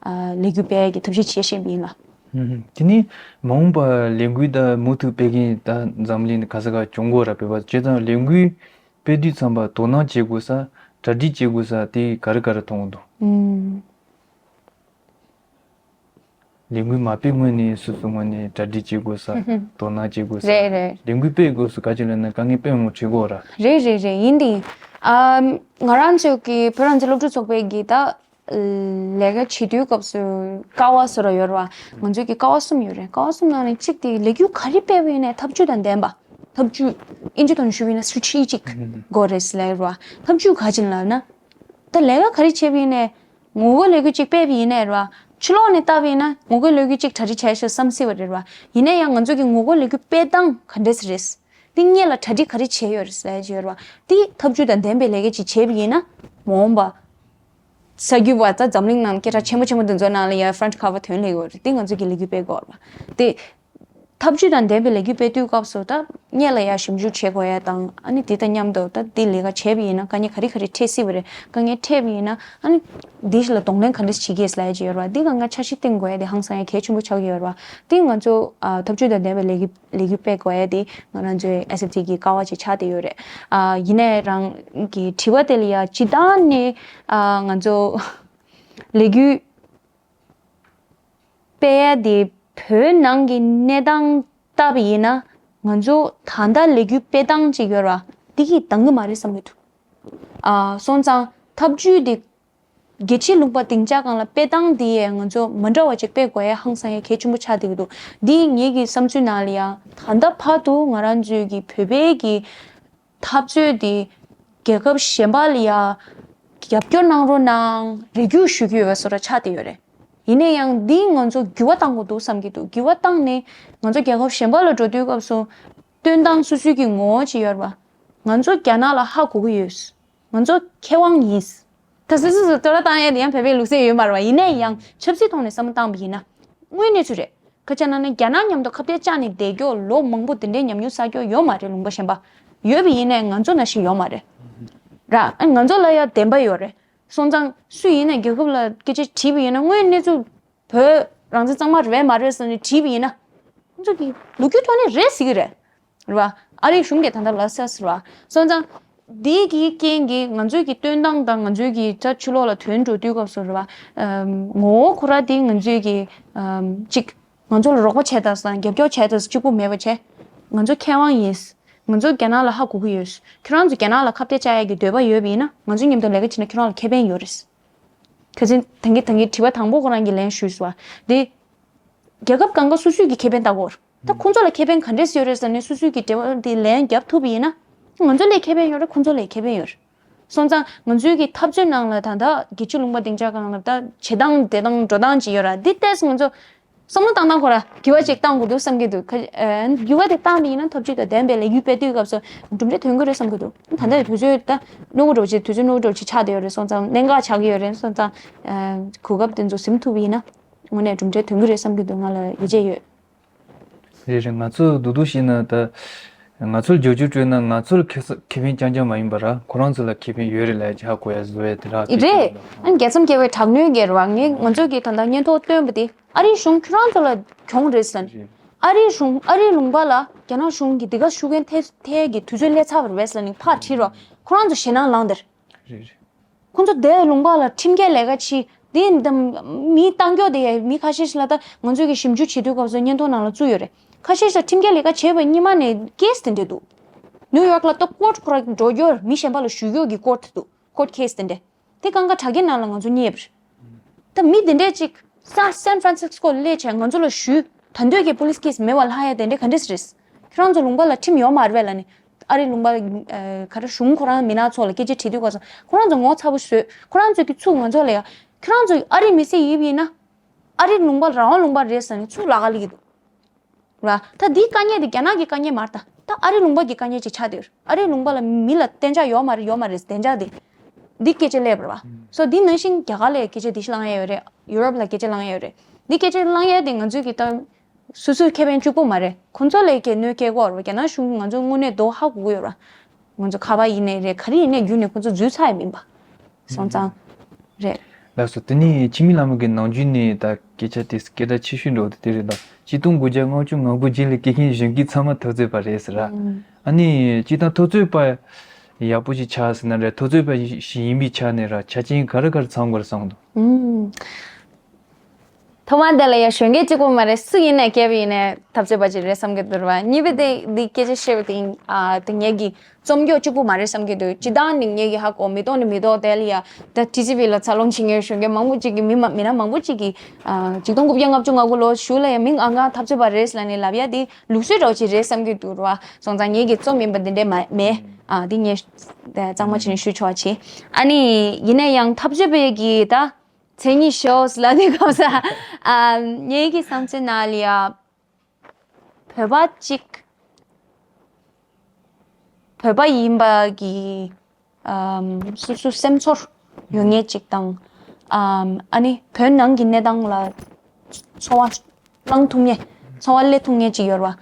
ཨ་ལས་འགུལ་སྤེལ་ཡ་གི་ཐབས་ཤེས་བྱེད་བཞིན་པ་ཡིན་ལ། ཧུམ་ཧུམ། དེ་ནས་མ་འོངས་པར་ལས་འགུལ་དང་མུ་མཐུད་སྤེལ་མཁན་ད་འཛམ་གླིང་ག་ས་ག་གྱོང་གོ་ར་བོད་པ་བྱས་ཙང་ལས་འགུལ་སྤེལ་དུས་ཙམ་པ་དོ་སྣང་བྱེད་དགོས་ས་གྲ་སྒྲིག་བྱེད་དགོས་ས་དེ་ག་རེ་ག་རེ་མཐོང་གི་འདུག་ཨུམ། ལས་འགུལ་མ་སྤེལ་སྔོན་ནས་སོ་སོ་ངོས་ནས་གྲ་སྒྲིག་བྱེད་དགོས་ས་ཧུམ་ཧུམ། དོ་སྣང་བྱེད་དགོས་ས། རེད་རེད། ལས་འགུལ་སྤེལ་དགོས་སུ་ག་ཅི་ལབ་ན་དཀའ་ངལ་དཔེ་མང་པོ་འཕྲད་གོ་ར། རེད་རེད་རེད། ཡིན་དེ། ཨ་ང་རང་ཚོ་གི་བོད་རང་བཙན་སློབ་ཕྲུག་ཚོགས་པའི་གི་ད་ལས་ཀ་བྱེད་དུས་སྐབས་སུ་ཀ་བ་བཟོ་འདྲ་ཡོད་རེད་བ། ང་ཚོའི་གི་ཀ་བ་གསུམ་ཡོད་རེད། ཀ་བ་གསུམ་ནང་ནས་གཅིག་དེ་ལས་འགུལ་ག་རེ་སྤེལ་བ་ཡིན་ནའི་ཐབས་ཇུས་དང་ལྡན་པ། ཐབས་ཇུས་ཨིན་ཇི་ཐོག་ནས་ཞུས་པ་ཡིན་ན་སི་ཊེ་ཊེ་ཇིག་དགོས་རེད་ཟེར་ལབ་ཡོད་རེད་བ། ཐབས་ཇུས་ག་ཅིག་ལབ་ན། ད་ལས་ཀ་ག་རེ་བྱས་པ་ཡིན་ནའི་ངོ་རྒོལ་ལས་འགུལ་གཅིག་སྤེལ་བ་ཡིན་ནའི་རེད་བ། ཕྱི་ལོགས་ནས་བལྟས་པ་ཡིན་ན་ངོ་རྒོལ་ལས་འགུལ་གཅིག་གྲ་སྒྲིག་བྱས་ཤག་བསམ་སྲིད་པ་རེད་བ། ཡིན་ན་ཡང་ང་ཚོ་གི་ངོ་རྒོལ་ལས་འགུལ་སྤེལ་སྟངས་ག་འདྲས་རེད། དེ་སྔོན་ལ་གྲ་སྒྲིག་ག་རེ་བྱས་ཡོད་རེད་ཟེར་ཡ་ཅིག་ཡོད་རེད་བ། དེ་ཐབས་ཇུས་དང་ལྡན་པའི་ལས་ཀ་ཅིག་བྱས་པ་ཡིན་ན་མ་འོངས་པ། གསར་འགྱུར་བ་ད་འཛམ་གླིང་ནང་སྐད་གྲགས་ཆེན་པོ་ཆེན་པོ་འདི་ཚོ་ནང་ལ་ཡ་ཕྲན་ཊི་ཁ་བར་ཐོན་སླེབས་ཡོད་རེད། དེ་ང་ཚོ་གི་ལས་འགུལ་སྤེལ་དགོས་རེད་བ། དེ་ཐབས་ཇུས་དང་ལྡན་པའི་ལས་འགུལ་སྤེལ་དུས་སྐབས་སུ་ད་སྔོན་ལ་ཡ་ཞིབ་འཇུག་བྱེད་དགོས་ཡ་དང་ཨ་ནི་དེ་དང་མཉམ་དུ་ད་དེ་ལས་ཀ་བྱས་པ་ཡིན་ན་དཀའ་ངལ་ག་རེ་ག་རེ་འཕྲད་སྲིད་པ་རེད། དཀའ་ངལ་འཕྲད་པ་ཡིན་ན་ཨ་ནི་དེ་ལ་གདོང་ལེན་ག་འདྲ་བྱེད་ཀྱི་ཡོད་ལབ་ཡ་ཅིག་ཡོད་རེད་བ། དེ་གང་ག་འཆར་གཞི་བཏིང་དགོས་ཡ་དེ་ཧང་སང་ཡ་གལ་ཆེན་པོ་ཆགས་ཀྱི་ཡོད་རེད་བ། དེ་ང་ཚོ་ཨ་ཐབས་ཇུས་དང་ལྡན་པའི་ལས་འགུལ་ལས་འགུལ་སྤེལ་དགོས་ཡ་དེ་ང་རང་ཚོའི་ཨེས་ཨེཕ་ཊི་གི་ཀ་བ་ཅིག་ཆགས་བསྡད་ཡོད་རེད། ཨ་ཡིན་ནའི་རང་གི་དྲི་བ་དེ་ལ་ཡ་སྤྱིར་བཏང་ནས་ཨ་ང་ཚོ་ལས་འགུལ་སྤེལ་ཡ་དེ་བོད་ནང་གི་གནས་སྟངས་ལྟ་བུ་ཡིན་ན་ང་ཚོ་ད་ལྟ་ལས་འགུལ་སྤེལ་སྟངས་ཅིག་ཡོད་ར། དེ་གིས་འདང་གི་མ་རེད་བསམ་གྱི་འདུག་ཨ་སོང་ཙང་ཐབས་ཇུས་དེ་རྒྱལ་སྤྱིའི་ལུང་པ་སྡིངས་ཆ་སྒང་ལ་སྤེལ་སྟངས་དེ་ཡང་ང་ཚོ་མ་འདྲ་བ་ཅིག་སྤེལ་དགོས་ཡ་ཧང་སང་ཡ་གལ་ཆེན་པོ་ཆགས་བསྡད་ཀྱི་འདུག་འདི་ངེད་ཀྱི་བསམ་ཚུལ་ནང་ལ་ཡང་ད་ལྟ་བར་དུ་ང་རང་ཚོའི་གི་བོད་པའི་གི་འཐབ་རྩོད་དེ་རྒྱལ་ཁབ་གཞན་པ་ལ་ཡ་རྒྱབ་སྐྱོར་གནང་རོགས་གནང་རེ་སྐུལ་ཞུ་གི་ཡོད་པ་བཟོ་འདྲ་ཆགས་བསྡད་ཡོད་རེད། ཡིན་ན་ཡང་འདིས་ང་ཚོ་འགྱུར་བ་གཏང་དགོས་འདུག་བསམ་གྱི་འདུག་འགྱུར་བ་བཏང་ནས་ང་ཚོ་རྒྱལ་ཁབ་གཞན་པ་ལ་འགྲོ་དུས་སྐབས་སུ་སྟོན་སྟངས་སོ་སོའི་གི་ངོ་བོ་ཅིག་ཡོད་རེད་བ། ང་ཚོ་རྒྱ་ནག་ལ་ཧ་གོ་གི་ཡོད། ང་ཚོ་མཁས་དབང་ཡིན། ད་སོ་སོ་སོ་བསྟོད་ར་བཏང་ཡས་དེ་ཡང་བོད་པའི་ལུགས་སྲོལ་ཡོད་མ་རེད་བ། ཡིན་ན་ཡང་ཆབ་སྲིད་ཐོག་ནས་བསམ་བློ་བཏང་བ་ཡིན་ན་དངོས་གནས་ཚུལ་རེད། ཁ་ཆེ་ན་ནི་རྒྱ་ནག་མཉམ་དུ་ཁ་གཏད་བཅག་ནས་བསྡད་རྒྱུ་ལོ་མང་པོ་དེ་འདྲའི་ཉམས་མྱོང་བསགས་རྒྱུ་ཡོད་མ་རེད། ལུང་པ་གཞན་པ་ཡོད་པ་ཡིན་ནའི་ང་ཚོ་ནང་བཞིན་ཡོད་མ་རེད། ར་ཨ་ང་ཚོ་ལ་ཡང་བདེན་པ་ཡོད་རེད། སོང་ཙང་སུ་ཡིན་ནའི་རྒྱལ་ཁབ་ལ་སྐད་ཆ་དྲིས་པ་ཡིན་ན། དངོས་གནས་ཚུལ་བོད་རང་བཙན་གཙང་མ་རེད་མ་རེད་ཟེར་ནས་དྲིས་པ་ཡིན་ན། ཁོང་ཚོ་གི་ལོ་རྒྱུས་ཐོག་ནས་རེད་ཟེར་གི་རེད། རེད་བ། ཨ་རིའི་གཞུང་གིས་ད་ལྟ་ལབ་ས་ཟེར་བ། སོང་ཙང་འདི་གི་རྐྱེན་གྱིས་ང་ཚོའི་གི་སྟོན་སྟངས་དང་ང་ཚོའི་གི་ད་ཕྱི་ལོགས་ལ་ཐོན་འགྲོ་དུས་སྐབས་སུ་རེད་བ། ངོ་བོ་ཁོ་ར་དེ་ང་ཚོའི་གི་གཅིག་ང་ཚོ་ལ་རོགས་པ་བྱས་དང་སང་རྒྱབ་སྐྱོར་བྱས་དང་གཅིག་པོ་མེད་པ་བྱས། ང་ཚོ་མཁས་དབང་ཡིན། ང་ཚོ་རྒྱ་ནག་ལ་ཧ་གོ་གི་ཡོད། ཁྱོད་རང་ཚོ་རྒྱ་ནག་ལ་ཁ་གཏད་བཅག་ཡག་གི་འདོད་པ་ཡོད་པ་ཡིན་ན་ང་ཚོ་མཉམ་དུ་ལས་ཀ་བྱས་ན་ཁྱོད་རང་ལ་ཁེ་ཕན་ཡོད་རེད། ཁ་ཆེ་ད་གིན་ད་གིན་དྲི་བ་དང་པོ་ཁོ་རང་གིས་ལན་ཞུས་སོང་བ། འདི་རྒྱལ་ཁབ་གང་ག་སོ་སོའི་གི་ཁེ་ཕན་ལྟ་དགོས། ད་ཁོང་ཚོ་ལ་ཁེ་ཕན་ག་འདྲས་ཡོད་རེད་ཟེར་ནས་སོ་སོའི་གི་འབྲེལ་བ་དེ་ལན་རྒྱབ་ཐུབ་པ་ཡིན་ན། ང་ཚོ་ལ་ཁེ་ཕན་ཡོད་རེད། ཁོང་ཚོ་ལ་ཁེ་ཕན་ཡོད་རེད། སོང་ཙང་ང་ཚོའི་གི་འཐབ་རྩོད་ནང་ལ་ད་ལྟ་རྒྱལ་སྤྱི་ལུང་པ་སྡིངས་ཆ་སྒང་ལ་ད་བྱེད་སྟངས་བསྡད་སྟངས་འགྲོ་སྟངས་ཅིག་ཡོད་ར། འདི་ལྟས་ང་ཚོ་བསམ་བློ་བཏང་སྟངས་ཁོ་ར་འགྱུར་བ་ཅིག་བཏང་དགོས་འདུག་བསམ་གྱི་འདུག་ཁ་ཨ་འགྱུར་བ་དེ་བཏང་བ་ཡིན་ན་འཐབ་ཇུས་དང་ལྡན་པའི་ལས་འགུལ་སྤེལ་དུས་སྐབས་སུ་གྲུབ་འབྲས་ཐོན་གྱི་རེད་བསམ་གྱི་འདུག་ད་ལྟ་དུས་ཚོད་ད་རྣོ་པོ་འདྲ་བོ་ཅིག་དུས་ཚོད་རྣོ་པོ་འདྲ་བོ་ཅིག་ཆགས་བསྡད་ཡོད་རེད། སོང་ཙང་གནད་འགག་ཆགས་ཀྱི་ཡོད་རེད། སོང་ཙང་ཨ་གོ་སྐབས་དེ་ཚོ་ཟིན་ཐུབ་པ་ཡིན་ན་དངོས་གནས་གྲུབ་འབྲས་ཐོན་གྱི་རེད་བསམ་གྱི་འདུག་ང་ལ་ཡིད་ཆེས་ཡོད། རེད་རེད། ང་ཚོ་རྡོག་རྡོག་བཤད་ན་ད་ང་ཚོར་རྒྱབ་སྐྱོར་སྤྲོད་ན་ང་ཚོར་ཁེ་ས་ཁེ་ཕན་རྐྱང་རྐྱང་མ་ཡིན་པ་ར་ཁོ་རང་ཚོ་ལ་ཁེ་ཕན་ཡོད་རེད་ལབ་ཅིག་ཧ་གོ་ཡ་བཟོ་ཡ་དེ་ར། རེད། ཨ་ནི་རྒྱལ་མཚམས་བརྒལ་བའི་དྲག་གནོན་བརྒལ་བ་ངས་ང་ཚོ་གི་ད་ལྟ་སྙན་ཐོ་བཏོན་པ་དེ་ཨ་རིའི་གཞུང་ཁྱོད་རང་ཚོ་ལ་གྱོང་རེད་ཟེར། རེད། ཨ་རིའི་གཞུང་ཨ་རིའི་ལུང་པ་ལ་རྒྱ་ནག་གཞུང་གིས་འདི་ག་ཤུགས་རྐྱེན་ཐེབས་ཐེབས་ཀྱི་དུས་ཚོད་སླེབས་ཚར་བ་རེད་ཟེར་ནས་ཕར་ཁྲིད་རོགས་ཁོ་རང་ཚོ་ཞེད་སྣང་ལངས་དེར། རེད་རེད། ཁོང་ཚོ་དེ་ལུང་པ་ལ་ཁྲིམས་འགལ་ལས་ཀ་བྱེད་དེ་འདི་མི་བཏང་རྒྱུ་དེ་མི་ཁ་ཤས་ཤིག་ལ་ད་ང་ཚོས་ཀྱི་ཞིབ་འཇུག་བྱེད་དུས་སྐབས་སུ་སྙན་ཐོ་ནང་ལ་བཙུགས་ཡོད་རེད། ཁ་ཤས་ཤིག་ཁྲིམས་འགལ་ལས་ཀ་བྱས་པའི་སྔོན་མ་ནས་ཀེ་སི་དེ་འདྲ་འདུག་ནིའུ་ཡོག་ལ་ད་ཀོར་ཊི་ཁོ་ར་འགྲོ་རྒྱུར་མི་གཞན་པ་ལ་ཞུ་རྒྱུ་གི་ཀོར་ཊི་འདུག་ཀོར་ཊི་ཀེ་སི་དེ་འདྲ། དེ་གང་ག་དྲ་རྒྱའི་ནང་ལ་ང་ཚོ་རྙེད་པ་རེད། ད་མི་དེ་འདྲས་ཅིག་ས་སན་ཧྥ་རན་སིས་ཀོ་སླེབས་བྱས་ང་ཚོ་ལ་ཞུས། ད་འདོད་ཀྱི་པོ་ལི་སི་ཀེ་སི་མེད་པ་ལྷག་ཡ་དེ་འདྲས་ག་འདྲས་རེད། ཁྱེད་རང་ཚོ་ལུང་པ་ལ་ཁྲིམས་ཡོད་མ་རེད་པས་ལབ་ནས། ཨ་རི་ལུང་པ་ག་རེ་གཞུང་ཁོ་རང་མི་སྣ་ཚོ་ལ་སྐད་ཆ་དྲིས་དུས་སྐབས་སུ་ཁོ་རང་ཚོ་ངོ་ཚ་པོ་བཟོས། ཁོ་རང་ཚོ་གི་ཚུགས་ང་ཚོ་ལ་ཡ། ཁྱེད་རང་ཚོ་ཨ་རི་མི་སེར་ཡིན་པ་ཡིན་ན། ཨ་རི་ལུང་པ་རང་དབང་ལུང་པ་རེད་ཟེར་ནས་ཚུགས་ལ་ཀ་ལི་གི་འདུག་ར། ད་འདིའི་དཀའ་ངལ་འདི་རྒྱ་ནག་གི་དཀའ་ངལ་མ་རེད་ད། ད་ཨ་རི་ལུང་པ་གི་དཀའ་ངལ་ཅིག་ཆགས་བསྡད་ཡོད་རེད། ཨ་རི་ལུང་པ་ལ་མི་ལ་གཏན་འཇགས་ཡོད་མ་རེད། ཡོད་མ་རེད་གཏན་འཇགས་དེ། འདི་སྐད་ཆ་སླེབས་པ་རེད་བ། སོ་འདི་ནང་བཞིན་རྒྱ་གར་ལ་སྐད་ཆ་འདི་ཞིག་ལངས་ཡ་ཡོད་རེད། ཡུ་རོབ་ལ་སྐད་ཆ་ལངས་ཡ་ཡོད་རེད། འདི་སྐད་ཆ་ལངས་ཡ་དེ་ང་ཚོས་ཀྱི་ད་སོ་སོའི་ཁེ་ཕན་གཅིག་པོ་མ་རེད། ཁོང་ཚོ་ལ་ཀྱི་གནོད་སྐྱེལ་གོ་རེད་བ། རྒྱ་ནག་གཞུང་ང་ཚོ་དངོས་གནས་དོ་ཧ་གོ་གི་ཡོད་རེད་བ། ང་ཚོ་ཁ་པར་ཡིན་ནའི་རེད། ག་རེ་ཡིན་ནའི་བརྒྱུད་ནས་ཁོང་ཚོ་འཛུལ་ཚར་ཡ་མིན་པ། སོང་ཙང་། རེད། ལགས་སོ། དེ་ནས་འཆི་མེད་ལྷ་མོ་གི་ནམ་རྒྱུན་ནས་ད་སྐད་ཆ་དེ་སྐད་གྲགས་ཆེ་ཤོས་འགྲོ་དེ་དེ་རེད་ད། ཆིག་སྟོང་དགུ་བརྒྱ་ལྔ་བཅུ་ང་དགུ་རྗེས་ལ་སྐྱེས་མཁན་གཞོན་སྐྱེས་ཚང་མ་འཐབ་རྩོད་པ་རེད་ཟེར་ར། ཨ་ནི་སྤྱིར་བཏང་འཐབ་རྩོད་པ་ཡག་པོ་ཞིག་ཆགས་ཟེར་ན་རེད། འཐབ་རྩོད་པ་ཞིག་ཡིན་པའི་ཆ་ནས་ར་ཆ་རྐྱེན་ག་རེ་ག་རེ་ཚང་དགོས་རེད་བསམ་འདུག་ཐོག་མ་དེ་ལ་ཡ་གཞོན་སྐྱེས་གཅིག་པོ་མ་རེད། སུ་ཡིན་ནའི་སྐྱེས་པ་ཡིན་ནའི་འཐབ་རྩོད་པ་ཅིག་རེད་བསམ་གྱི་འདུག་ར། གཉིས་པ་དེ་འདི་སྐད་ཆ་བཤད་པ་དེ་ཡིན། ཨ་དེ་ངེད་ཀྱི་རྩོམ་སྐྱོར་གཅིག་པོ་མ་རེད་བསམ་གྱི་འདུག་སྤྱི་བཏང་ནི་ངེད་ཀྱི་ཧ་གོ་མི་ཐོག་ནི་མི་ཐོག་དེ་ལ་ཡ་ད་ཊི་སི་ཝི་ལ་འཚར་ལོངས་བྱེད་མཁན་གཞོན་སྐྱེས་མང་པོ་ཅིག་གི་མི་མ་མི་སྣ་མང་པོ་ཅིག་གིས་ཨ་ཆིག་སྟོང་དགུ་བརྒྱ་ལྔ་བཅུ་ང་དགུ་ལོ་གཞུག་ལ་ཡ་མི་ཨང་གང་འཐབ་རྩོད་པ་རེད་ལབ་ནས་ལབ་ཡ་དེ་ལུགས་སྲོལ་འདྲ་བོ་ཅིག་རེད་བསམ་གྱི་འདུག་ར། སོང་ཙང་ངེད་ཀྱི་རྩོམ་ཡིན་པ་འདི་འདྲས་མ་མེད། ཨ་འདི་ངས་གཙང་མ་བྱས་ནས་ཞུ་ཆོག་བྱེད། ཨ་ནི་ཡིན་ན་ཡང་འཐབ་རྩོད་པའི་གི་ད། མཚན་ཉིད་ཤོས་ལ་དེ་གོ་ས། ཨ་ངེད་ཀྱི་བསམ་ཚུལ་ནང་ལ་ཡ། བོད་པ་གཅིག་བོད་པ་ཡིན་པ་གི་ཨམ་སོ་སོ་སེམས་ཚོར་ཡོད་མཁན་གཅིག་དང་། ཨམ་ཨ་ནི་བོད་ནང་གི་གནས་སྟངས་ལ་ཚོར་བ་བླང་ཐུབ་མཁན། ཚོར་བ་སླེབས་ཐུབ་མཁན་གཅིག་ཡོད་རེད་བ།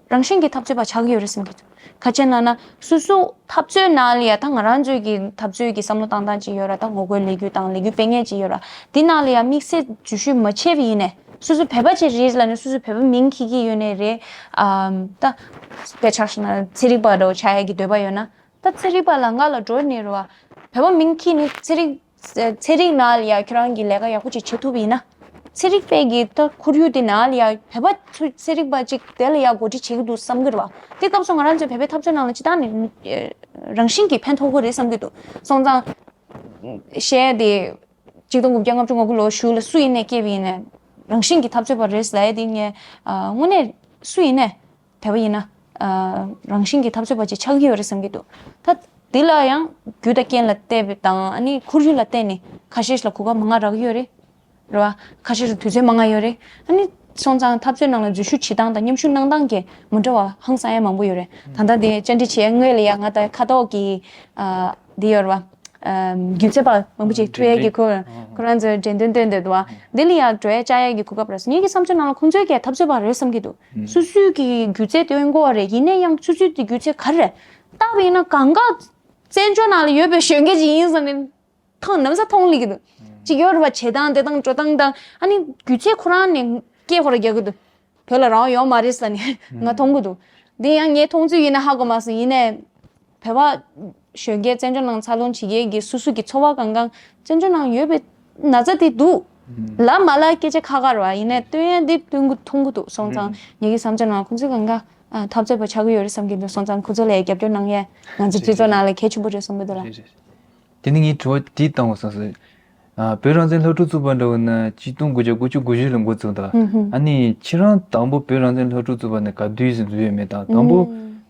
རང་བཞིན་གྱིས་འཐབ་རྩོད་པ་ཆགས་ཀྱི་ཡོད་རེད་བསམ་གྱི་འདུག་ག་ཅི་ལབ་ན་སོ་སོ་འཐབ་རྩོད་ནང་ལ་ཡ་ད་ང་རང་ཚོའི་གི་འཐབ་རྩོད་ཀྱི་བསམ་བློ་བཏང་སྟངས་ཅིག་ཡོད་ར། ད་ངོ་རྒོལ་ལས་འགུལ་དང་ལས་འགུལ་སྤེལ་མཁན་ཅིག་ཡོད་ར། དེ་ནང་ལ་ཡ་དམིགས་བསལ་འཛུལ་ཞུགས་མ་བྱས་པ་ཡིན་ནའི་སོ་སོ་བོད་པ་ཅིག་རེད་ལབ་ནས་སོ་སོ་བོད་པ་མིང་འཁྱེར་གྱི་ཡོད་ནའི་རེད། ཨམ་ད་དཔེ་ཆ་བཞག་ན་ཚན་རིག་པ་འདྲ་བོ་ཆགས་ཡ་གི་འདོད་པ་ཡོད་ན། ད་ཚན་རིག་པ་ལ་ང་ལ་འགྲོ་ནས་རེད་བ། བོད་པ་མིང་འཁྱེར་ནས་ཚན་རིག་ཚན་རིག་ནང་ལ་ཡ་ཁྱོད་རང་གི་ལས་ཀ་ཡག་པོ་ཅིག་བྱེད་ཐུབ་པ་ཡིན་ན། ཚན་རིག་པའི་གི་ད་ཁོར་ཡུག་དེ་ནང་ལ་ཡ་བོད་པ་ཚོ་ཚན་རིག་པ་ཅིག་དེ་ལ་ཡ་འགོ་ཁྲིད་བྱེད་ཀྱི་འདུག་བསམ་གི་རེད་བ། དེ་སྐབས་སུ་ང་རང་ཚོའི་བོད་པའི་འཐབ་རྩོད་ནང་ལ་ཅི་ལྟར་ནས་རང་བཞིན་གྱིས་ཕན་ཐོགས་ཀྱི་རེད་བསམ་གྱི་འདུག་སོང་ཙང་། བཤད་དེ། ཆིག་སྟོང་དགུ་བརྒྱ་ལྔ་བཅུ་ང་དགུ་ལོ་གཞུག་ལ་སུ་ཡིན་ནའི་སྐྱེས་པ་ཡིན་ནའི། རང་བཞིན་གྱིས་འཐབ་རྩོད་པ་རེད་ཟེར་ཡ་དེ་ངས་དངོས་གནས་སུ་ཡིན་ནའི། བོད་པ་ཡིན་ན། ཨ་རང་བཞིན་གྱིས་འཐབ་རྩོད་པ་ཅིག་ཆགས་ཀྱི་ཡོད་རེད་བསམ་གྱི་འདུག་ད་འདི་ལ་ཡང་རྒྱུ་དང་རྐྱེན་ལ་བལྟས་པ་དང་ཨ་ནི་ཁོར་ཡུག་ལ་བལྟས་ནས་ཁ་ཤས་ལ་གོ་སྐབས་མང་ང་རག་གི་ཡོད་རེད། རེད་བ། ཁ་ཤས་ལ་དུས་ཚོད་མང་ང་ཡོད་རེད། ཨ་ནི་སོང་ཙང་འཐབ་རྩོད་ནང་ལ་འཛུལ་ཞུགས་བྱེད་སྟངས་དང་མཉམ་ཞུགས་གནང་སྟངས་ཀྱི་མི་འདྲ་བ་ཧང་སང་ཡ་མང་པོ་ཡོད་རེད། ད་ལྟ་དེ་བཅར་འདྲི་བྱེད་ཡ་སྔོན་ལ་ཡ་ང་ད་ཁ་ཐོག་གི་ཨ་འདི་ཡོད་རེད་བ། ཨམ། སྒྱུ་རྩལ་པ་མང་པོ་ཅིག་ཐུག་ཡས་ཀྱི་ཁོ་ཁོ་རང་ཚོའི་འགྲེམས་སྟོན་སྟོན་འདོད་འདུག་བ། འདི་ལ་ཡང་འགྲོ་ཡས་བཅར་ཡས་ཀྱི་གོ་སྐབས་རག་སོང་། ངེད་ཀྱི་བསམ་ཚུལ་ནང་ལ་ཁོང་ཚོའི་གི་འཐབ་རྩོད་པ་རེད་བསམ་གྱི་འདུག་སོ་སོའི་གི་སྒྱུ་རྩལ་སྟོན་དགོས་རེད། ཡིན་ན་ཡང་སོ་སོའི་དེ་སྒྱུ་རྩལ་ག་རེ་རེད། བལྟས་པ་ཡིན་ན་གང་ག་བཙན་བྱོལ་ནང་ལ་ཡོད་པའི་གཞོན་སྐྱེས་ཅིག་ཡིན་བསམ་ནས་མཐོང་ནམ་ས་མཐོང་ལི་གི་འདུག་ཅིག་ཡོད་རེད་བ། བྱེད་སྟངས་དེ་དང་འགྲོ་སྟངས་དང་ཨ་ནི་སྒྱུ་རྩལ་ཁོ་རང་ནས་སྐད་ཧོ་ར་རྒྱག་གི་འདུག་བོད་ལ་རང་དབང་ཡོད་མ་རེད་ཟེར་ནས་ང་མཐོང་གི་འདུག་འདི་ཡང་ངའི་མཐོང་ཚུལ་ཡིན་ན་ཧ་གོ་མ་སོང་། ཡིན་ནའི་བོད་པ་གཞོན་སྐྱེས་བཙན་བྱོལ་ནང་འཚར་ལོངས་བྱེད་མཁན་གྱི་སོ་སོ་གི་འཚོ་བ་གང་གང་བཙན་བྱོལ་ནང་ཡོད་པའི་ན་ཚ་དེ་འདུག་ལབ་མ་ལབ་སྐད་ཆ་ཁག་ཁག་རེད་བ། ཡིན་ནའི་སྟོན་ཡ་འདི་སྟོན་གི་མཐོང་གི་འདུག་སོང་ཙང་ངེད་ཀྱི་བསམ་ཚུལ་ནང་ཁོང་ཚོས་གང་ག་ཨ་འཐབ་རྩོད་པ་ཆགས་ཀྱི་ཡོད་རེད་བསམ་གྱི་འདུག་སོང་ཙང་ཁོང་ཚོ་ལ་རྒྱབ་སྐྱོར་གནང་ཡས་ང་ཚོ་སྤྱི་ཚོགས་ནང་ལ་གལ་ཆེན་པོ་རེད་བསམ་གྱི་འདུག་ལ། རེད་རེད། དེ་ནི་ངས་དྲི་བ་དེ་བཏང་བ་བསམ་སོང་། ཨ། བོད་རང་བཙན་སློབ་ཕྲུག་ཚོགས་པ་འདྲ་བོ་ན་ཆིག་སྟོང་དགུ་བརྒྱ་དགུ་བཅུ་གོ་བཞི་ལ་འགོ་བཙུགས་དང་། ཨ་ནི་ཁྱེད་རང་དང་པོ་བོད་རང་བཙན་སློབ་ཕྲུག་ཚོགས་པ་ནས་ག་དུས་སུ་འཛུལ་ཡོད་མེད་དང་། དང་པོ་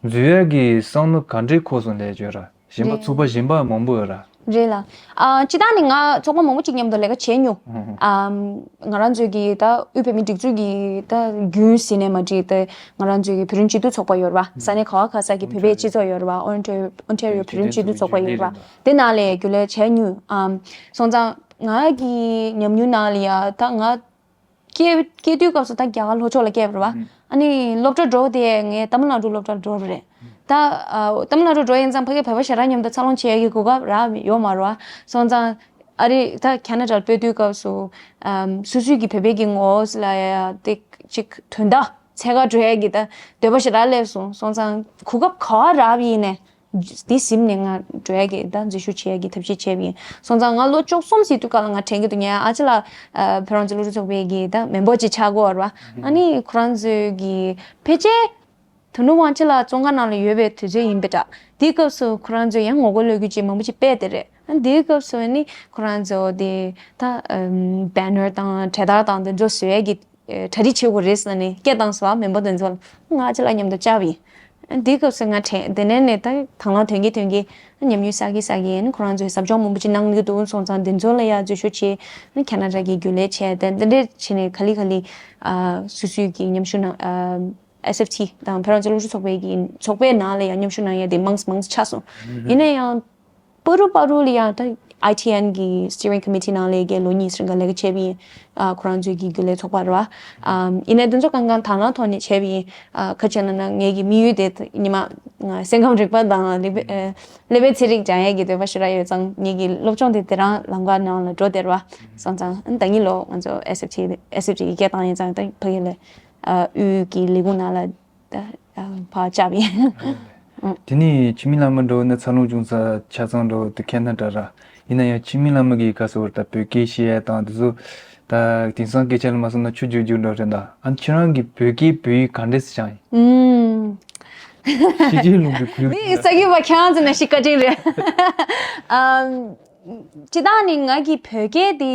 འཛུལ་ཡག་གི་བསམ་བློ་ག་འདྲའི་འཁོར་སོང་ལས་བརྗོད་ར། གཞན་པ་ཚོགས་པ་གཞན་པ་མང་པོ་ཡོད་ར། རེད་ལ། ཨ། སྤྱིར་བཏང་ནི་ང་ཚོགས་པ་མང་པོ་ཅིག་མཉམ་དུ་ལས་ཀ་བྱས་མྱོང་། ཨ། ང་རང་ཚོའི་གི་ད་དབུས་བོད་མིའི་སྒྲིག་འཛུགས་ཀྱི་ད་རྒྱུན་ཟིན་ནས་མ་བྲིས་ད་ང་རང་ཚོའི་གི་བོད་རིགས་སྤྱི་མཐུན་ཚོགས་པ་ཡོད་ར་བ། ས་གནས་ག་བ་ག་ས་གི་བོད་པའི་སྤྱི་ཚོགས་ཡོད་ར་བ། ཨོན་ཊེ་རི་ཡོ་ཨོན་ཊེ་རི་ཡོ་བོད་རིགས་སྤྱི་མཐུན་ཚོགས་པ་ཡོད་ར་བ། དེ་ནང་ལས་རྒྱུན་ལས་བྱས་མྱོང་། ཨ། སོང་ཙང་ང་གི་ཉམས་མྱོང་ནང་ལ་ཡ་ད་ང་སྐྱེས་སྐྱེས་དུས་སྐབས་སུ་ད་རྒྱ་གར་ལྷོ་ཕྱོགས་ལ་སྐྱེས་པ་རེད་བ། ཨ་ནི་སློབ་གྲྭ་འགྲོ་དེ་ངས་ཏཱ་མིལ་ནཱ་ཌུ་སློབ་གྲྭར་འགྲོ་བ་རེད། ད་ཨ་ཏཱ་མིལ་ནཱ་ཌུ་འགྲོ་ཡིན་ཙང་ཕ་གི་བོད་པ་ཞེ་དྲག་མཉམ་དུ་འཚར་ལོངས་བྱེད་ཡག་གི་གོ་སྐབས་རག་ཡོད་མ་རེད་བ། སོང་ཙང་ཨ་རི་ད་ཁ་ན་ཌར་སྤོས་དུས་སྐབས་སུ་ཨམ་སོ་སོའི་གི་བོད་པའི་གི་ངོ་བོ་ལ་ཡ་དེ་ཅིག་དོན་དག་འཚོལ་ག་འགྲོ་ཡག་གི་ད་འདོད་པ་ཞེ་དྲག་སླེབས་སོང་། སོང་ཙང་གོ་སྐབས་ག་བ་རག་ཡིན་ནས། དེ་ཟིན་ནས་ང་འགྲོ་ཡ་གི་ད་འཛུལ་ཞུགས་བྱེད་ཡ་གི་ཐབས་ཤེས་བྱས་པ་ཡིན། སོང་ཙང་ང་ལོ་བཅུ་གསུམ་ཟིན་དུས་སྐབས་ལ་ང་དྲན་གྱི་འདུག་ངའི་ཨ་ཅེ་ལགས་ཨ་བོད་རང་བཙན་སློབ་ཕྲུག་ཚོགས་པའི་གི་ད་མེམ་བར་ཅིག་ཆགས་ཀྱི་ཡོད་རེད་བ། ཨ་ནི་ཁོ་རང་ཚོའི་གི་ཕལ་ཆེར་དོ་ནུབ་དབང་ཆེ་ལགས་བཙོན་ཁང་ནང་ལ་ཡོད་པའི་དུས་ཚོད་ཡིན་པས་འདྲ། དེའི་སྐབས་སུ་ཁོ་རང་ཚོས་ཡང་ངོ་རྒོལ་གློད་རྒྱུ་ཅིག་མང་པོ་ཅིག་སྤེལ་དེ་རེད། ཨ་ནི་དེའི་སྐབས་སུ་ཨ་ནི་ཁོ་རང་ཚོ་དེ་ད་ཨམ་བེ་ནར་དང་གྲལ་སྟར་དང་དེ་ཚོ་བཟོ་ཡ་གི་གྲ་སྒྲིག་བྱེད་དགོས་རེད་ཟེར་ནས་སྐད་བཏང་སོང་བ། མེམ་བར་དེ་ཚོ་ལ་ང་ཨ་ཅེ་ལགས་མཉམ་དུ་བཅར་བ་ཡིན། འདི་སྐབས་སུ་ང་དྲན་དེ་ནས་ནས་ད་དང་བླངས་དོན་གྱིས་དོན་གྱིས་ཉམས་མྱོང་བསགས་ཀྱིས་བསགས་ཀྱིས་ཁོ་རང་ཚོའི་ཟབ་སྦྱོང་མང་པོ་ཅིག་གནང་གི་འདུག་སོང་ཙང་འདི་ཚོ་ལ་ཡ་འཛུལ་ཞུགས་བྱས་ཁ་ན་ཌ་གི་རྒྱུན་ལས་བྱས་ཏེ་འདི་འདྲས་བྱས་ནས་ག་ལེ་ག་ལེ་སོ་སོའི་གི་མཉམ་ཞུགས་གནང་། ཨེས་ཨེཕ་ཊི་དང་བོད་རང་བཙན་སློབ་ཕྲུག་ཚོགས་པའི་གི་ཚོགས་པའི་ནང་ལ་ཡ་མཉམ་ཞུགས་གནང་ཡ་དེ་མང་མང་ཆགས་སོང་། ཡིན་ན་ཡང་། པ་རུ་པ་རུ་ལ་ཡང་ད་ཨའི་ཊི་ཨེན་གི་སི་ཊི་རིང་ཀོ་མི་ཊི་ནང་ལས་ཀའི་ལོ་གཉིས་རིང་ག་ལས་ཀ་བྱས་པ་ཡིན། ཨ་ཁོ་རང་ཚོའི་གི་རྒྱུན་ལས་ཚོགས་པ་རེད་བ། ཨམ་ཡིན་ནའི་དེ་ཚོ་གང་གང་དང་བླངས་ཐོག་ནས་བྱས་པ་ཡིན། ཨ་ཁ་ཆེ་ན་ན་ངའི་གི་དམིགས་ཡུལ་དེ་ཉི་མ་ང་སེམས་ཁམས་རིག་པ་དང་ཀླད་པའི་ཀླད་པའི་ཚན་རིག་སྦྱང་ཡས་ཀྱི་འདོད་པ་ཞེ་དྲག་ཡོད་ཙང་ངེད་ཀྱི་སློབ་སྦྱོང་དེ་དེ་རང་ལམ་ཁ་ནང་ལ་འགྲོ་བསྡད་རེད་བ། སོང་ཙང་ཨ་ནི་ད་ཉིན་ལོ་ང་ཚོ་ཨེས་ཨེཕ་ཊི་ཨེས་ཨེཕ་ཊི་གི་སྐད་བཏང་ཡིན་ཙང་ད་ཕ་གི་ལ་ཨ་དབུས་ཀྱི་ལས་ཁུངས་ནང་ལ། ད་ཕར་བཅར་བ་ཡིན། དེ་ནས་འཆི་མེད་བླ་མ་འགྲོ་ནི་འཚར་ལོངས་བྱུང་ས་ཆ་ཚང་འགྲོ་དུ་ཁེ་ན་ཌ་ར། ཡིན་ན་ཡང་འཆི་མེད་བླ་མ་གི་ག་ཟེར་བར་ད་བོད་སྐད་བཤད་ཡ་དང་དེ་ཚོ་ད་དེང་སང་སྐད་ཆ་ལ་མ་སོང་ན་ཆུ་རྒྱུག་རྒྱུག་འགྲོ་རེད་ད། ཨ་ཁྱེད་རང་གི་བོད་སྐད་བོད་ཡིག་ག་འདྲས་སེ་སྦྱངས་ཡིན། ཨུམ། ཤེས་བྱའི་ལུང་གི་བོད་ཡིག་ནི་ས་ཡུལ་བ་ཁྱེད་རང་ཚོ་ནས་ཤི་བཀའ་དྲིན་རེད། ཨམ། སྤྱིར་བཏང་ནི་ང་གི་བོད་སྐད་དེ་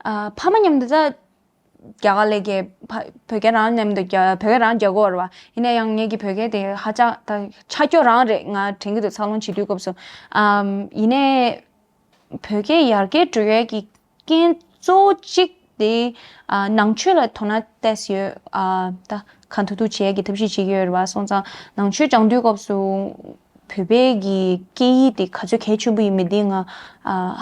ཨ་ཕ་མ་མཉམ་དུ་ད། རྒྱ་གར་ལས་ཀྱི་ཕ་བོད་སྐད་རང་མཉམ་དུ་རྒྱ་བོད་སྐད་རང་རྒྱག་གི་ཡོད་རེད་བ། ཡིན་ན་ཡང་ངེད་ཀྱི་བོད་སྐད་དེ་ཧ་ཅང་ད་ཆ་སྐྱོ་རང་རེད། ང་དྲན་གྱི་འདུག་འཚར་ལོངས་བྱེད་དུས་སྐབས་སུ། ཨམ་ཡིན་ནའི་བོད་སྐད་ཡར་རྒྱས་འགྲོ་ཡས་ཀྱི་རྐྱེན་གཙོ་བོ་གཅིག་དེ་ཨ་ནང་ཆོས་ལ་དོ་སྣང་བལྟས་ཡོད། ཨ་ད་གང་ཐུབ་ཐུབ་བྱེད་ཡས་ཀྱི་ཐབས་ཤེས་བྱེད་ཀྱི་ཡོད་རེད་བ། སོང་ཙང་ནང་ཆོས་སྦྱང་དུས་སྐབས་སུ། བོད་པའི་གི་སྐད་ཡིག་དེ་ག་ཚོད་གལ་ཆེན་པོ་ཡིན་མིན་དེ་ང་ཨ་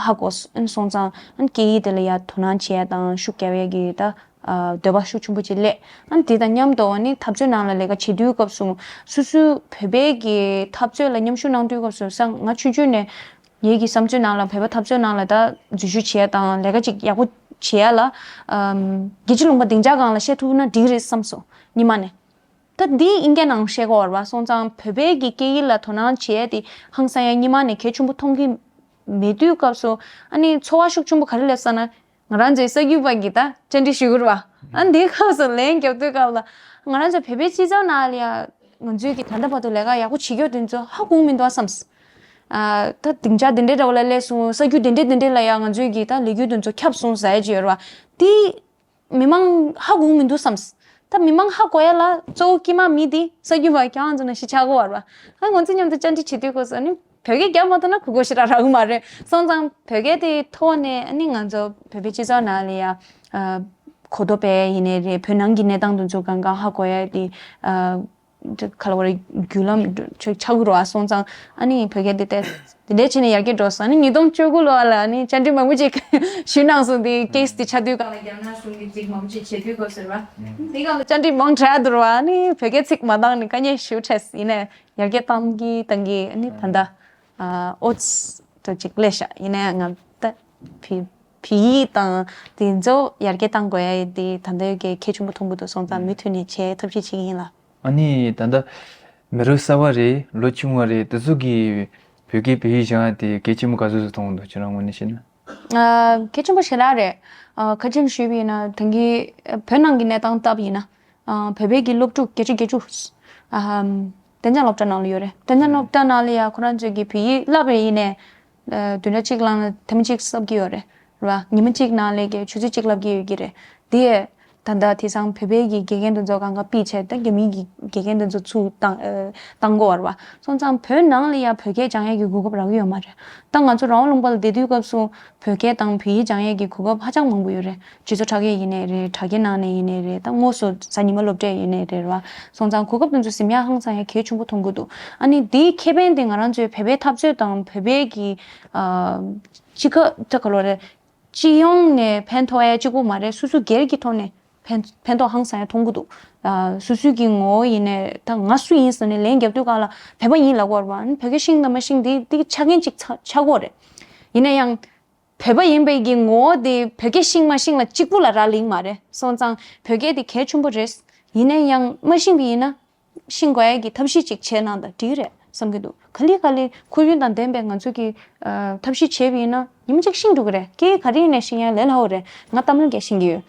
ཧ་གོ་སོང་ཙང་ཨ་སྐད་ཡིག་དེ་ལ་ཡ་དོ་སྣང་བྱེད་ཡ་དང་ཤུགས་རྒྱབ་ཡ་གི་ད་ཨ་འདོད་པ་ཤུགས་ཆེན་པོ་ཅིག་སླེབས། ཨ་དེ་དང་མཉམ་དུ་ཨ་ནི་འཐབ་རྩོད་ནང་ལ་ལས་ཀ་བྱེད་དུས་སྐབས་སུ་སོ་སོའི་བོད་པའི་གི་འཐབ་རྩོད་ལ་མཉམ་ཞུགས་གནང་དུས་སྐབས་སུ་ས་ང་ཆུང་ཆུང་ནས་ངེད་ཀྱི་བསམ་ཚུལ་ནང་ལ་བོད་པ་འཐབ་རྩོད་ནང་ལ་ད་འཛུལ་ཞུགས་བྱེད་ཡ་དང་ལས་ཀ་ཅིག་ཡག་པོ་བྱེད་ཡ་ལ་ཨམ་རྒྱལ་སྤྱི་ལུང་པ་སྡིངས་ཆ་སྒང་ལ་བཤད་ཐུབ་ན་འགྲིག་རེད་བསམ་སོང་སྔོན་མ་ནས། ད་འདི་ཨིན་སྐད་ནང་བཤད་ཀྱི་ཡོད་རེད་བ། སོང་ཙང་བོད་པའི་གི་སྐད་ཡིག་ལ་དོ་སྣང་བྱེད་ཡ་དེ་ཧང་སང་ཡ་སྔོན་མ་ནས་གལ་ཆེན་པོ་མཐོང་གི་མེད་དུས་སྐབས་སུ་ཨ་ནི་ཚོར་བ་ཤུགས་ཆེན་པོ་ག་རེ་སླེབས་ཟེར་ན། ང་རང་ཚོའི་གསར་འགྱུར་པ་གི་ད་བཅར་འདྲི་ཞུ་གི་རེད་བ། ཨ་འདིའི་སྐབས་སུ་ལན་རྒྱབ་དུས་སྐབས་ལ་ང་རང་ཚོ་བོད་པའི་སྤྱི་ཚོགས་ནང་ལ་ཡ་ང་ཚོའི་གི་ད་ལྟ་བར་དུ་ལས་ཀ་ཡག་པོ་བྱེད་རྒྱུ་དེ་ཚོ་ཧ་གོ་མི་འདུག་བསམ། ཨ་ད་སྡིངས་ཆ་འདི་འདྲའི་འདྲ་བོ་ལ་སླེབས་སོང་། གསར་འགྱུར་འདི་འདྲའི་འདི་འདྲའི་ལ་ཡ་ང་ཚོའི་གི་ད་ལས་འགུལ་དེ་ཚོ་ཁྱབ་སོང་ཟེར་ཡ་ཅིག་ཡོད་རེད་བ། དེ། མི་མང་ཧ་གོ་མི་འདུག་བསམ། ད་མི་མང་ཧ་གོ་ཡ་ལ་གཙོ་བོ་དཀྱིལ་མ་མི་དེ་གསར་འགྱུར་བ་ཁྱེད་རང་ཚོ་ནང་བཞིན་ཆགས་ཀྱི་ཡོད་རེད་བ། ཨ་ང་ཚོ་མཉམ་དུ་བཅར་འདྲི་བྱེད་དུས་སྐབས་སུ་ཨ་ནི་བོད་སྐད་རྒྱབ་མ་ཐུབ་ན་གོ་དགོས་ཞེ་དྲག་རག་གི་མ་རེད། སོང་ཙང་བོད་སྐད་དེ་ཐོག་ནས་ཨ་ནི་ང་ཚོ་བོད་པའི་སྤྱི་ཚོགས་ནང་ལ་ཡ་ཨ་གོ་རྟོགས་སྤེལ་ཡ་ཡིན་ནའི་རེད། བོད་ནང་གི་གནས་སྟངས་དེ་ཚོ་གང་གང་ཧ་གོ་ཡ་དེ་ཨ། ག་ལ་བ་རེད། བརྒྱུད་ལམ་ཆགས་ཆགས་ཀྱི་རེད་བ། སོང་ཙང་ཨ་ནི་བོད་སྐད་དེ་ཏོག་ཙམ་དེ་འདྲའི་བྱས་ནས་ཡར་རྒྱས་འགྲོ་སོང་། ཨ་ནི་ཉིས་སྟོང་བཅུ་དགུ་ལོ་ལ་ཨ་ནི་བཅར་འདྲི་མང་པོ་ཅིག་ཞུས་གནང་སོང་། དེ་ཀེ་སི་དེ་ཆགས་དུས་སྒང་ལ་རྒྱ་ནག་གཞུང་གིས་ཅིག་མང་པོ་ཅིག་བྱེད་དུས་སྐབས་ཟེར་བ། དེ་སྒང་ལ་བཅར་འདྲི་མང་དྲགས་འདུག་རེད་བ། ཨ་ནི་བོད་སྐད་ཚིག་མ་འདང་ནི་དཀའ་ངལ་ཞེ་པོ་འཕྲད་སོང་། ཡིན་ནའི་ཡར་རྒྱས་བཏང་གི་བཏང་གི་ཨ་ནི་ད་ལྟ་ཨ་ཨོ་ཙི་ཏོ་ཅིག་སླེབས་ཤག་ཡིན་ནའི་ང་ད་བོད་བོད་ཡིག་དང་དེ་ཚོ་ཡར་རྒྱས་བཏང་དགོས་ཡ་དེ་ད་ལྟ་ཡོད་ཀྱི་གལ་ཆེན་པོ་མཐོང་གི་འདུག་སོང་ཙང་མུ་མཐུད་ནས་བྱེད་ཐབས་ཤེས་བྱེད་ཀྱི་ཡིན་ལ། ཨ་ནི་ད་ལྟ་མི་རབས་གསར་བ་རེད། ལོ་ཆུང་བ་རེད། དེ་ཚོ་གིས་བོད་སྐད་བོད་ཡིག་སྦྱང་ཡ་དེ་གལ་ཆེན་པོ་ག་ཚོད་ཙམ་མཐོང་གི་འདུག་ཁྱེད་རང་ངོས་ནས་བཤད་ན། ཨ། གལ་ཆེན་པོ་ཞེ་དྲག་རེད། ཨ། ཁ་ཅིག་ཞུས་པ་ཡིན་ན་ད་གིན་བོད་ནང་གི་གནས་སྟངས་ལྟ་བུ་ཡིན་ན། ཨ། བོད་པའི་གི་སློབ་ཕྲུག་བརྒྱ་ཆ་བརྒྱད་ཅུ། ཨ། གཏན་འཇགས་སློབ་གྲྭ་ནང་ལ་ཡོད་རེད། གཏན་འཇགས་སློབ་གྲྭ་ནང་ལ་ཡ་ཁོ་རང་ཚོས་ཀྱི་བོད་ཡིག་བསླབ་པ་ཡིན་ནའི། ཨ། བདུན་ཕྲག་གཅིག་ལ་ཐེངས་མ་གཅིག་བསླབ་ཀྱི་ཡོད་རེད། རེད་བ། ཉི་མ་གཅིག་ནང་ལ་གི་ཆུ་ཚོད་གཅིག་བསླབ་ཀྱི་ཡོད་ཀྱི་རེད། དེ་ད་ལྟ་དེང་སང་བོད་པའི་གི་དགེ་རྒན་དེ་ཚོ་གང་ག་ཕུད་བྱས། ད་རྒྱ་མིའི་གི་དགེ་རྒན་དེ་ཚོ་ཚུར་བཏང་། ཨ། བཏང་དགོས་པ་རེད་བ། སོང་ཙང་བོད་ནང་ལ་ཡ་བོད་སྐད་སྦྱང་ཡས་ཀྱི་གོ་སྐབས་རག་གི་ཡོད་མ་རེད། ད་ང་ཚོ་རང་དབང་ལུང་པ་ལ་བསྡད་དུས་སྐབས་སུ་བོད་སྐད་དང་བོད་ཡིག་སྦྱང་ཡས་ཀྱི་གོ་སྐབས་ཧ་ཅང་མང་པོ་ཡོད་རེད། སྤྱི་ཚོགས་དྲ་རྒྱ་ཡིན་ནའི་རེད། དྲ་རྒྱའི་ནང་ནས་ཡིན་ནའི་རེད། ད་དངོས་སུ་གཟའ་ཉི་མ་སློབ་གྲྭ་ཡིན་ནའི་རེད་བ། སོང་ཙང་གོ་སྐབས་དེ་ཚོ་ཟིན་ཡ་ཧང་སང་ཡ་གལ་ཆེན་པོ་མཐོང་གི་འདུག་ཨ་ནི་དེའི་ཁེ་ཕན་དེ་ང་རང་ཚོའི་བོད་པའི་འཐབ་རྩོད་དང་བོད་པའི་གི། ཨ། སྤྱི་ཁ་ད་ག་ལོ་རེད། སྤྱི་ཡོངས་ནས་ཕན་ཐོགས་ཡ་གཅིག་པོ་མ་རེད། སོ་སོ་སྒེར་གྱི་ཐོག་ནས་ཕན་ཕན་ཐོགས་ཧང་སང་ཡ་མཐོང་གི་འདུག་ཨ། སོ་སོའི་གི་ངོ་བོ་ཡིན་ནའི་ད་ང་སུ་ཡིན་ཟེར་ནས་ལན་རྒྱབ་དུས་སྒང་ལ་བོད་པ་ཡིན་ལབ་དགོས་རེད་བ། ཨ་ནི་བོད་སྐད་ཤེས་དང་མ་ཤེས་དེ་དེ་ཆ་རྐྱེན་གཅིག་ཆགས་ཆགས་ཀྱི་ཡོད་རེད། ཡིན་ན་ཡང་། བོད་པ་ཡིན་པའི་གི་ངོ་བོ་དེ་བོད་སྐད་ཤེས་མ་ཤེས་ལ་གཅིག་པུ་ལ་རག་ལས་མ་རེད། སོང་ཙང་བོད་སྐད་དེ་གལ་ཆེན་པོ་རེད། ཡིན་ན་ཡང་མ་ཤེས་པ་ཡིན་ན་ཤེས་དགོས་ཡ་གི་ཐབས་ཤེས་ཅིག་བྱས་གནང་དང་འགྲིག་རེད་བསམ་གྱི་འདུག་ག་ལེ་ག་ལེ་ཁོར་ཡུག་དང་ལྡན་པའི་ང་ཚོ་གི་ཨ། ཐབས་ཤེས་བྱས་པ་ཡིན་ན་ཉི་མ་གཅིག་ཤེས་འགྲོ་གི་རེད། སྐད་ག་རེ་ཡིན་ནའི་ཤེས་ཡ་ལས་སླ་པོ་རེད། ང་ཏ་མིལ་སྐད་ཤེས་ཀྱི་ཡོད།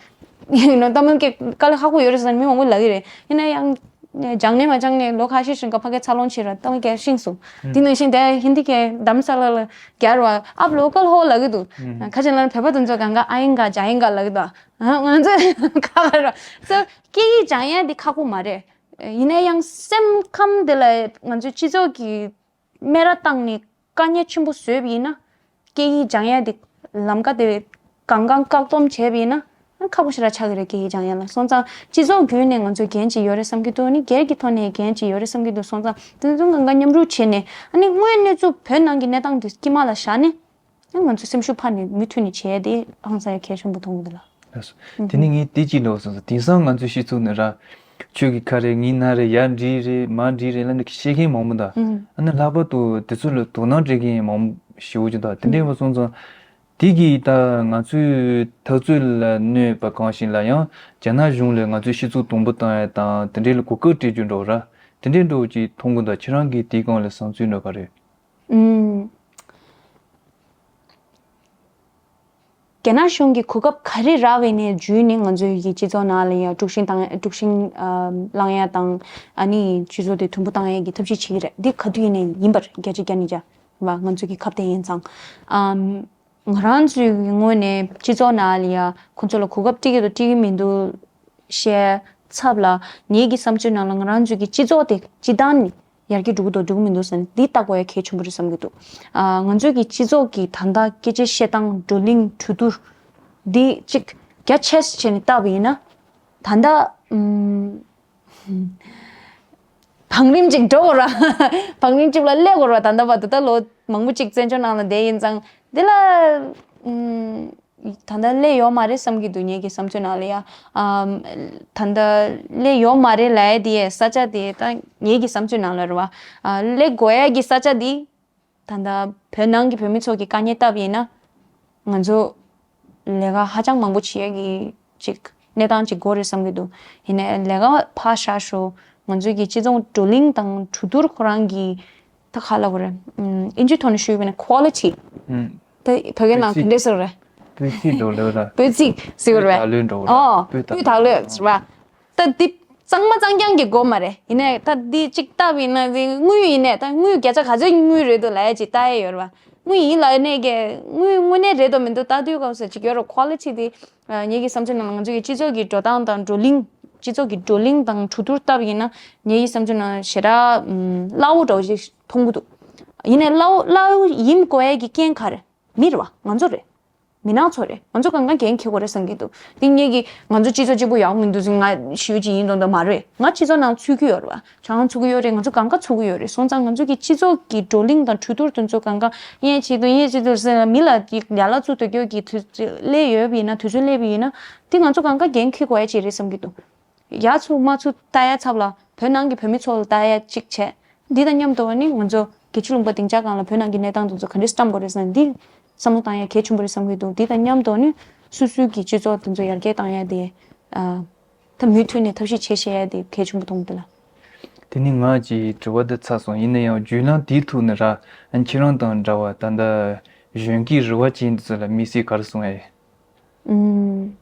ཡིན་ནོ་ཏ་མིལ་སྐད་དཀའ་ལས་ཁག་པོ་ཡོད་རེད་ཟེར་ནས་མི་མང་པོ་ལབ་ཀྱི་རེད། ཡིན་ན་ཡང་། སྦྱངས་ནས་མ་སྦྱངས་ནས་ལོ་ཁ་ཤས་ཤིག་ག་ཕ་གིར་འཚར་ལོངས་བྱས་ར་ཏ་མིལ་སྐད་ཤེས་སོང་། དེ་ནང་བཞིན་དེ་ཧིན་དི་སྐད་དྷརམ་ས་ལ་ལ་རྒྱག་ར་བ་ཨབ་ལོ་ཀལ་ཧོ་ལབ་ཀྱི་འདུག་ཁ་ཅིག་ལ་བོད་པ་དེ་ཚོ་གང་ག་ཨ་ཡིན་ག་ཇ་ཡིན་ག་ལབ་ཀྱི་འདུག་ང་ཚོ་ཁ་ཁ་ར་ཚོ་སྐད་ཡིག་སྦྱང་ཡ་དེ་ཁག་པོ་མ་རེད། ཡིན་ན་ཡང་སེམས་ཁམས་དེ་ལ་ང་ཚོའི་སྤྱི་ཚོགས་ཀྱི་སྨད་ར་བཏང་ནས་དཀའ་ངལ་ཆེན་པོ་བཟོས་པ་ཡིན་ན། སྐད་ཡིག་སྦྱང་ཡ་དེ་ལམ་ཀ་དེ་གང་གང་བཀག་སྡོམ་བྱས་པ་ཡིན་ན་ཁག་པོ་ཞེ་དྲག་ཆགས་ཀྱི་རེད། སྐད་ཡིག་སྦྱང་ཡ་ལ། སོང་ཙང་སྤྱི་ཚོགས་བརྒྱུད་ནས་ང་ཚོས་འགན་ཅིག་ཡོད་རེད་བསམ་གྱི་འདུག་ཨ་ནི་སྒེར་གྱི་ཐོག་ནས་འགན་ཅིག་ཡོད་རེད་བསམ་གྱི་འདུག་སོང་ཙང་དེ་ཚོ་གང་ག་མཉམ་རུབ་བྱས་ནས་ཨ་ནི་དངོས་གནས་ཚུལ་བོད་ནང་གི་གནས་སྟངས་དེ་དཀྱིལ་མ་ལ་བཞག་ནས་ཨ་ང་ཚོ་སེམས་ཤུགས་འཕར་ནས་མུ་མཐུད་ནས་བྱས་ཏེ་ཧང་སང་ཡ་གལ་ཆེན་པོ་མཐོང་གི་འདུག་ལ། ལགས་སོ། དེ་ནི་ངས་དེ་གཅིག་ལབ་སོང་ཙང་། དེང་སང་ང་ཚོའི་སྤྱི་ཚོགས་ནི་ར། ཁྱོད་ཀྱི་ཁ་རེད། ངའི་སྣ་རེད། ཡར་འགྲིལ་རེད། མར་འགྲིལ་རེད་ལབ་ནས་བཤད་མཁན་མང་པོ་འདུག་ཨ་ནི་ལྷག་པར་དུ་དེ་ཚོ་ལ་དོ་སྣང་སྤྲད་མཁན་མང་པོ་ཞེ་པོ་ཅིག་འདུག་དེ་འདྲ་བ་སོང་ཙང་། དེ་གིས་ད་ང་ཚོའི་འཐབ་རྩོད་ལ་གནོད་པ་གང་ཞིག་ལ་ཡང་རྒྱ་ནག་གཞུང་ལ་ང་ཚོའི་སྤྱི་ཚོགས་དུམ་བུ་བཏང་ཡ་དང་དེ་འདྲའི་ལ་གོ་སྐབས་སྤྲད་རྒྱུ་འདྲ་བོ་ར། དེ་འདྲའི་འདྲ་བོ་ཅིག་མཐོང་གི་འདུག་ཁྱེད་རང་གིས་དེའི་སྒང་ལ་བསམ་ཚུལ་འདྲ་ག་རེ། ཨུམ། རྒྱ་ནག་གཞུང་གིས་གོ་སྐབས་ག་རེ་རག་པ་ནས་བརྒྱུད་ནས་ང་ཚོའི་གི་སྤྱི་ཚོགས་ནང་ལ་ཡང་དཀྲུག་ཤིང་བཏང་། དཀྲུག་ཤིང་ཨ་བསླང་ཡ་དང་། ཨ་ནི་སྤྱི་ཚོགས་དེ་དུམ་བུ་བཏང་ཡ་གི་ཐབས་ཤེས་བྱེད་ཀྱི་རེད། འདི་ག་དུས་ཡིན་ནའི་ཡིན་པར་བརྒྱ་ཆ་བརྒྱ་ནས་བརྒྱ་བ་ང་ཚོ་གི་ཁ་གཏད་ཡིན་ཙང་། ཨམ། ང་རང་ཚོའི་གི་ངོས་ནས་སྤྱི་ཚོགས་ནང་ལ་ཡ་ཁོ་ཚོ་ལ་གོ་སྐབས་སྤྲད་ཀྱི་འདུག་སྤྲད་ཀྱི་མི་འདུག་བཤད་ཚབ་ལ། ངེད་ཀྱི་བསམ་ཚུལ་ནང་ལ་ང་རང་ཚོའི་གི་སྤྱི་ཚོགས་དེ་སྤྱི་བཏང་ནས་ཡར་རྒྱས་འགྲོ་གི་འདུག་འགྲོ་གི་མི་འདུག་ཟེར་ནས་འདི་བལྟ་དགོས་ཡ་གལ་ཆེན་པོ་རེད་བསམ་གྱི་འདུག་ཨ། ང་ཚོའི་གི་སྤྱི་ཚོགས་ཀྱི་ད་ལྟ་སྐད་ཆ་བཤད་སྟངས། བགྲོ་གླེང་གྲོས་བསྡུར་འདི་གཅིག་རྒྱ་ཆེ་ཙམ་བྱས་ནས་བལྟས་པ་ཡིན་ན། ད་ལྟ་ཨུམ། བང་རིམ་གཅིག་འགྲོ་དགོས་ར། བང་རིམ་གཅིག་ལ་སླེབས་དགོས་ར། ད་ལྟ་བར་དུ་ད་ལོ་མང་པོ་གཅིག་བཙན་བྱོལ་ནང་ལ་བསྡད་ཡིན་ཙང་འདི་ལ་ཨུམ། ད་ལྟ་སླེབས་ཡོད་མ་རེད་བསམ་གྱི་འདུག་ངེད་ཀྱི་བསམ་ཚུལ་ནང་ལ་ཡ། ཨམ། ད་ལྟ་སླེབས་ཡོད་མ་རེད་ལབ་ཡ་དེ་ཡ་ས་ཆ་དེ་ད་ངེད་ཀྱི་བསམ་ཚུལ་ནང་ལ་རེད་བ། ཨ། སླེབས་དགོས་ཡ་གི་ས་ཆ་དེ་ད་ལྟ་བོད་ནང་གི་བོད་མི་ཚོ་གི་དཀའ་ངལ་ལྟ་བུ་ཡིན་ན་ང་ཚོ་ལས་ཀ་ཧ་ཅང་མང་པོ་བྱེད་ཡ་གི་ཅིག་གནས་སྟངས་ཅིག་དགོས་རེད་བསམ་གྱི་འདུག་ཡིན་ནའི་ལས་ཀ་ཕར་བཞག་ཤོག་ང་ཚོའི་གི་སྤྱི་ཚོགས་བགྲོ་གླེང་དང་གྲོས་བསྡུར་ཁོ་རང་གི་ད་ག་ལབ་དགོས་རེད། ཨིན་ཇིའི་ཐོག་ནས་ཞུས་པ་ཡིན་ན་ཁོ་ལི་ཊི། ཨུམ། ད་བོད་སྐད་ནང་དེ་འདྲས་ཟེར་རེད། སྤུས་ཚད་འགྲོ་ལོས་ར། སྤུས་ཚད་ཟེར་བ་རེད། སྤུས་དག་ལོས་འགྲོ་ར། ཨོ། སྤུས་དག་ལོས་ཟེར་བ། ད་འདི་གཙང་མ་གཙང་རྐྱང་གི་སྒོ་མ་རེད། ཡིན་ནའི་ད་འདི་གཅིག་བལྟས་པ་ཡིན་ན་འདི་དངུལ་ཡིན་ནའི་ད་དངུལ་བརྒྱ་ཆ་ག་ཚོད་དངུལ་རེད་འདུག་ལབ་ཡ་ཅིག་བལྟ་ཡ་ཡོད་རེད་བ། དངུལ་ཡིན་ལབ་ནའི་གི་དངུལ་དངོས་གནས་རེད་དོ་མི་འདུག་བལྟ་དུས་སྐབས་སུ་ཅིག་ཡོད་རེད། ཁོ་ལི་ཊི་འདི། ཨ། ངེད་ཀྱི་བསམ་ཚུལ་ནང་ང་ཚོ་གི་སྤྱི་ཚོགས་ཀྱི་འགྲོ་སྟངས་དང་བགྲོ་གླེང་། སྤྱི་ཚོགས་ཀྱི་བགྲོ་གླེང་དང་གྲོས་བསྡུར་ལྟ་བུ་ཡིན་ན་ངེད་ཀྱི་བསམ་ཚུལ་ནང་ཞེ་དྲག་ཨམ། སླ་བོ་འདྲ་བོ་ཞིག་མཐོང་གི་འདུག་ཡིན་ནའི་སླ་བོ་སླ་བོ་ཡིན་དགོས་ཡ་གི་རྐྱེན་ག་རེ། མི་རེད་བ། ང་ཚོ་རེད། མི་ནག་ཚོ་རེད། ང་ཚོ་གང་ག་འགན་འཁྱེར་དགོས་རེད་བསམ་གྱི་འདུག་དེ་ངེད་ཀྱིས་ང་ཚོ་སྤྱི་ཚོགས་གཅིག་པུ་ཡག་མི་འདུག་ཟེར་ང་ཞུ་རྒྱུ་ཡིན་མདོག་མདོག་མ་རེད། ང་སྤྱི་ཚོགས་ནང་ཚུད་ཀྱི་ཡོད་རེད་བ། ཁྱེད་རང་ཚུད་ཀྱི་ཡོད་རེད། ང་ཚོ་གང་ག་ཚུད་ཀྱི་ཡོད་རེད། སོང་ཙང་ང་ཚོ་གི་སྤྱི་ཚོགས་ཀྱི་བགྲོ་གླེང་དང་གྲོས་བསྡུར་དེ་ཚོ་གང་ག་ཡན་ཆད་དུ་ཡན་ཆད་དུ་ཟེར་ན་མི་ལ་ཡ་ལ་བཙུགས་སྡོད་རྒྱུ་གི་དུས་ཚོད་སླེབས་ཡོད་པ་ཡིན་ན། དུས་ཚོད་སླེབས་པ་ཡིན་ན་དེ་ང་ཚོ་གང་ག་འགན་འཁྱེར་དགོས་ཡ་ཅིག་རེད་བསམ་གྱི་འདུག་ཡ་ཚུགས་མ་ཚུགས་ལྟ་ཡ་ཚབ་ལ་བོད་ནང་གི་བོད་མི་ཚོ་ལ་ལྟ་ཡ་གཅིག་བྱས། འདི་དང་མཉམ་དུ་ནི་ང་ཚོ་རྒྱལ་སྤྱི་ལུང་པ་སྡིངས་ཆ་སྒང་ལ་བོད་ནང་གི་གནས་སྟངས་དེ་ཚོ་ག་འདྲས་བཀྲམ་དགོས་རེད་ཟེར་ན། འདི་བསམ་བློ་བཏང་ཡ་གལ་ཆེན་པོ་རེད་བསམ་གྱི་འདུག་འདི་དང་མཉམ་དུ་ནི་སོ་སོའི་གི་སྤྱི་ཚོགས་དེ་ཚོ་ཡར་རྒྱས་བཏང་ཡ་དེ། ཨ། ད་མུ་མཐུད་ནས་ཐབས་ཤེས་བྱེད་བྱེད་ཡ་དེ་གལ་ཆེན་པོ་མཐོང་གི་འདུག་ལ། དེ་ནི་ང་གི་དྲི་བ་འདི་ཚར་སོང་། ཡིན་ན་ཡང་བརྒྱུད་ལམ་དེའི་ཐོག་ནས་ར་ཁྱེད་རང་དང་འདྲ་བ་ད་ལྟ་གཞོན་སྐྱེས་རེ་བ་ཅན་དེ་ཚོ་ལ་དམིགས་བསལ་ག་རེ་གསུང་ཡ་ཡོད། ཨུམ།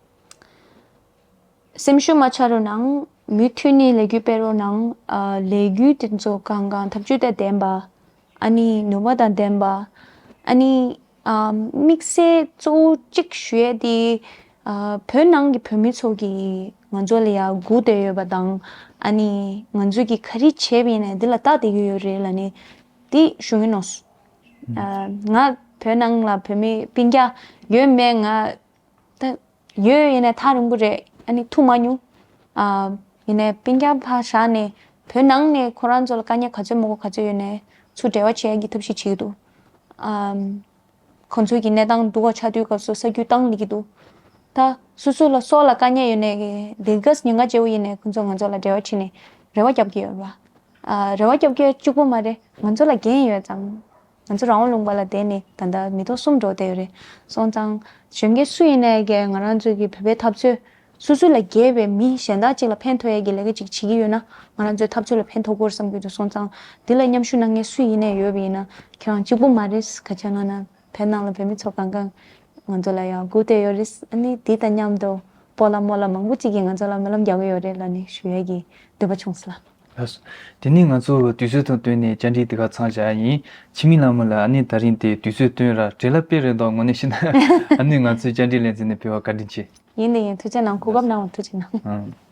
སེམས་ཤུགས་མ་ཆག་རོགས་གནང་། མུ་མཐུད་ནས་ལས་འགུལ་སྤེལ་རོགས་གནང་། ཨ། ལས་འགུལ་དེ་ཚོ་གང་གང་ཐབས་ཇུས་དང་ལྡན་པ། ཨ་ནི་ནུས་པ་དང་ལྡན་པ། ཨ་ནི། ཨ། དམིགས་བསལ་གཙོ་བོ་གཅིག་ཞུ་ཡས་དེ། ཨ། བོད་ནང་གི་བོད་མི་ཚོ་གིས་ང་ཚོ་ལ་ཡ་སྒུག་བསྡད་ཡོད་པ་དང་། ཨ་ནི་ང་ཚོ་གིས་ག་རེ་བྱས་པ་ཡིན་ནའི་འདི་ལ་ལྟ་བསྡད་ཀྱི་ཡོད་རེད་ལབ་ནས་དེ་ཞུ་གི་ཡིན་ནོ། ཨ། ང་བོད་ནང་ལ་བོད་མི་སྤུན་ཀྱག་ཡོད་མེད་ང་ད་ཡོད། ཡིན་ནའི་ཐག་རིང་པོ་རེད། ཨ་ནི་ཐུག་མ་མྱོང་། ཨ། ཡིན་ནའི་སྤུན་ཀྱག་ཕར་བཞག་ནས་བོད་ནང་ནས་ཁོ་རང་ཚོ་ལ་དཀའ་ངལ་ག་ཚོད་མང་པོ་ག་ཚོད་ཡོད་ནའི་ཚུར་འབྲེལ་བ་བྱེད་ཡ་གི་ཐབས་ཤེས་བྱེད་ཀྱི་འདུག་ཨ། ཁོང་ཚོའི་གི་གནས་སྟངས་སྡུག་པ་ཆགས་དུས་སྐབས་སུ་ས་རྒྱུས་བཏང་སླེབས་ཀྱི་འདུག་ད་སོ་སོ་ལ་སྲོག་ལ་དཀའ་ངལ་ཡོད་ནའི་གི་དེ་ག་ཉེན་ཁ་ཆེ་བོ་ཡིན་ནའི་ཁོང་ཚོ་ང་ཚོ་ལ་འབྲེལ་བ་བྱས་ནས་རེ་བ་རྒྱབ་ཀྱི་ཡོད་རེད་བ། ཨ། རེ་བ་རྒྱབ་ཀྱི་ཡོད་གཅིག་པོ་མ་རེད། ང་ཚོ་ལ་འགན་ཡོད་ཙང་། ང་ཚོ་རང་དབང་ལུང་པ་ལ་བསྡད་ནས་ད་ལྟ་མི་ཐོག་གསུམ་འགྲོ་བསྡད་ཡོད་རེད། སོང་ཙང་གཞོན་སྐྱེས་སུ་ཡིན་ནའི་གི་ང་རང་ཚོའི་གི་བོད་པའི་འཐབ་རྩོད་སོ་སོ་ལས་བརྒལ་བའི་མི་གཞན་དག་ཅིག་ལ་ཕན་ཐོགས་ཡས་ཀྱི་ལས་ཀ་ཅིག་བྱེད་ཀྱི་ཡོད་ན་ང་རང་ཚོའི་འཐབ་རྩོད་ལ་ཕན་ཐོགས་ཀྱི་ཡོད་རེད་བསམ་གྱི་འདུག་སོང་ཙང་འདི་ལ་མཉམ་ཞུགས་གནང་མཁན་སུ་ཡིན་ནའི་ཡོད་པ་ཡིན་ན་ཁྱེད་རང་གཅིག་པུ་མ་རེད། ག་ཅི་ལབ་ན་བོད་ནང་ལ་བོད་མི་ཚོ་གང་གང་ང་ཚོ་ལ་ཡང་སྒུག་བསྡད་ཡོད་རེད། ཨ་ནི་འདི་དང་མཉམ་དུ་སྤོ་ལགས་རྨོ་ལགས་མང་པོ་ཅིག་གིས་ང་ཚོ་ལ་སྨོན་ལམ་རྒྱག་གི་ཡོད་རེད་ལབ་ནས་ཞུ་ཡས་ཀྱི་འདོད་པ་བྱུང་སོང་ལགས། ལགས་སོ། དེ་ནས་ང་ཚོ་དུས་ཚོད་དང་བསྟུན་ནས་བཅར་འདྲི་འདི་ག་མཚམས་བཞག་ཡིན། འཆི་མེད་ལྷ་མོ་ལགས་ཨ་ནི་ད་རིང་དེ་དུས་ཚོད་བསྟུན་ར་བྲེལ་བ་དཔེ་རེད་འདུག་དངོས་གནས་བཤད་ན་ཨ་ནི་ང་ཚོའི་བཅར་འདྲི་ལེ་ཚན་ནས་ཕེབས་པར་བཀའ་དྲིན་ཆེ། ཡིན་དང་ཡིན། ཐུགས་རྗེ་གནང་། གོ་སྐབས་གནང་བར་ཐུགས་རྗེ་གནང་། ཨང་།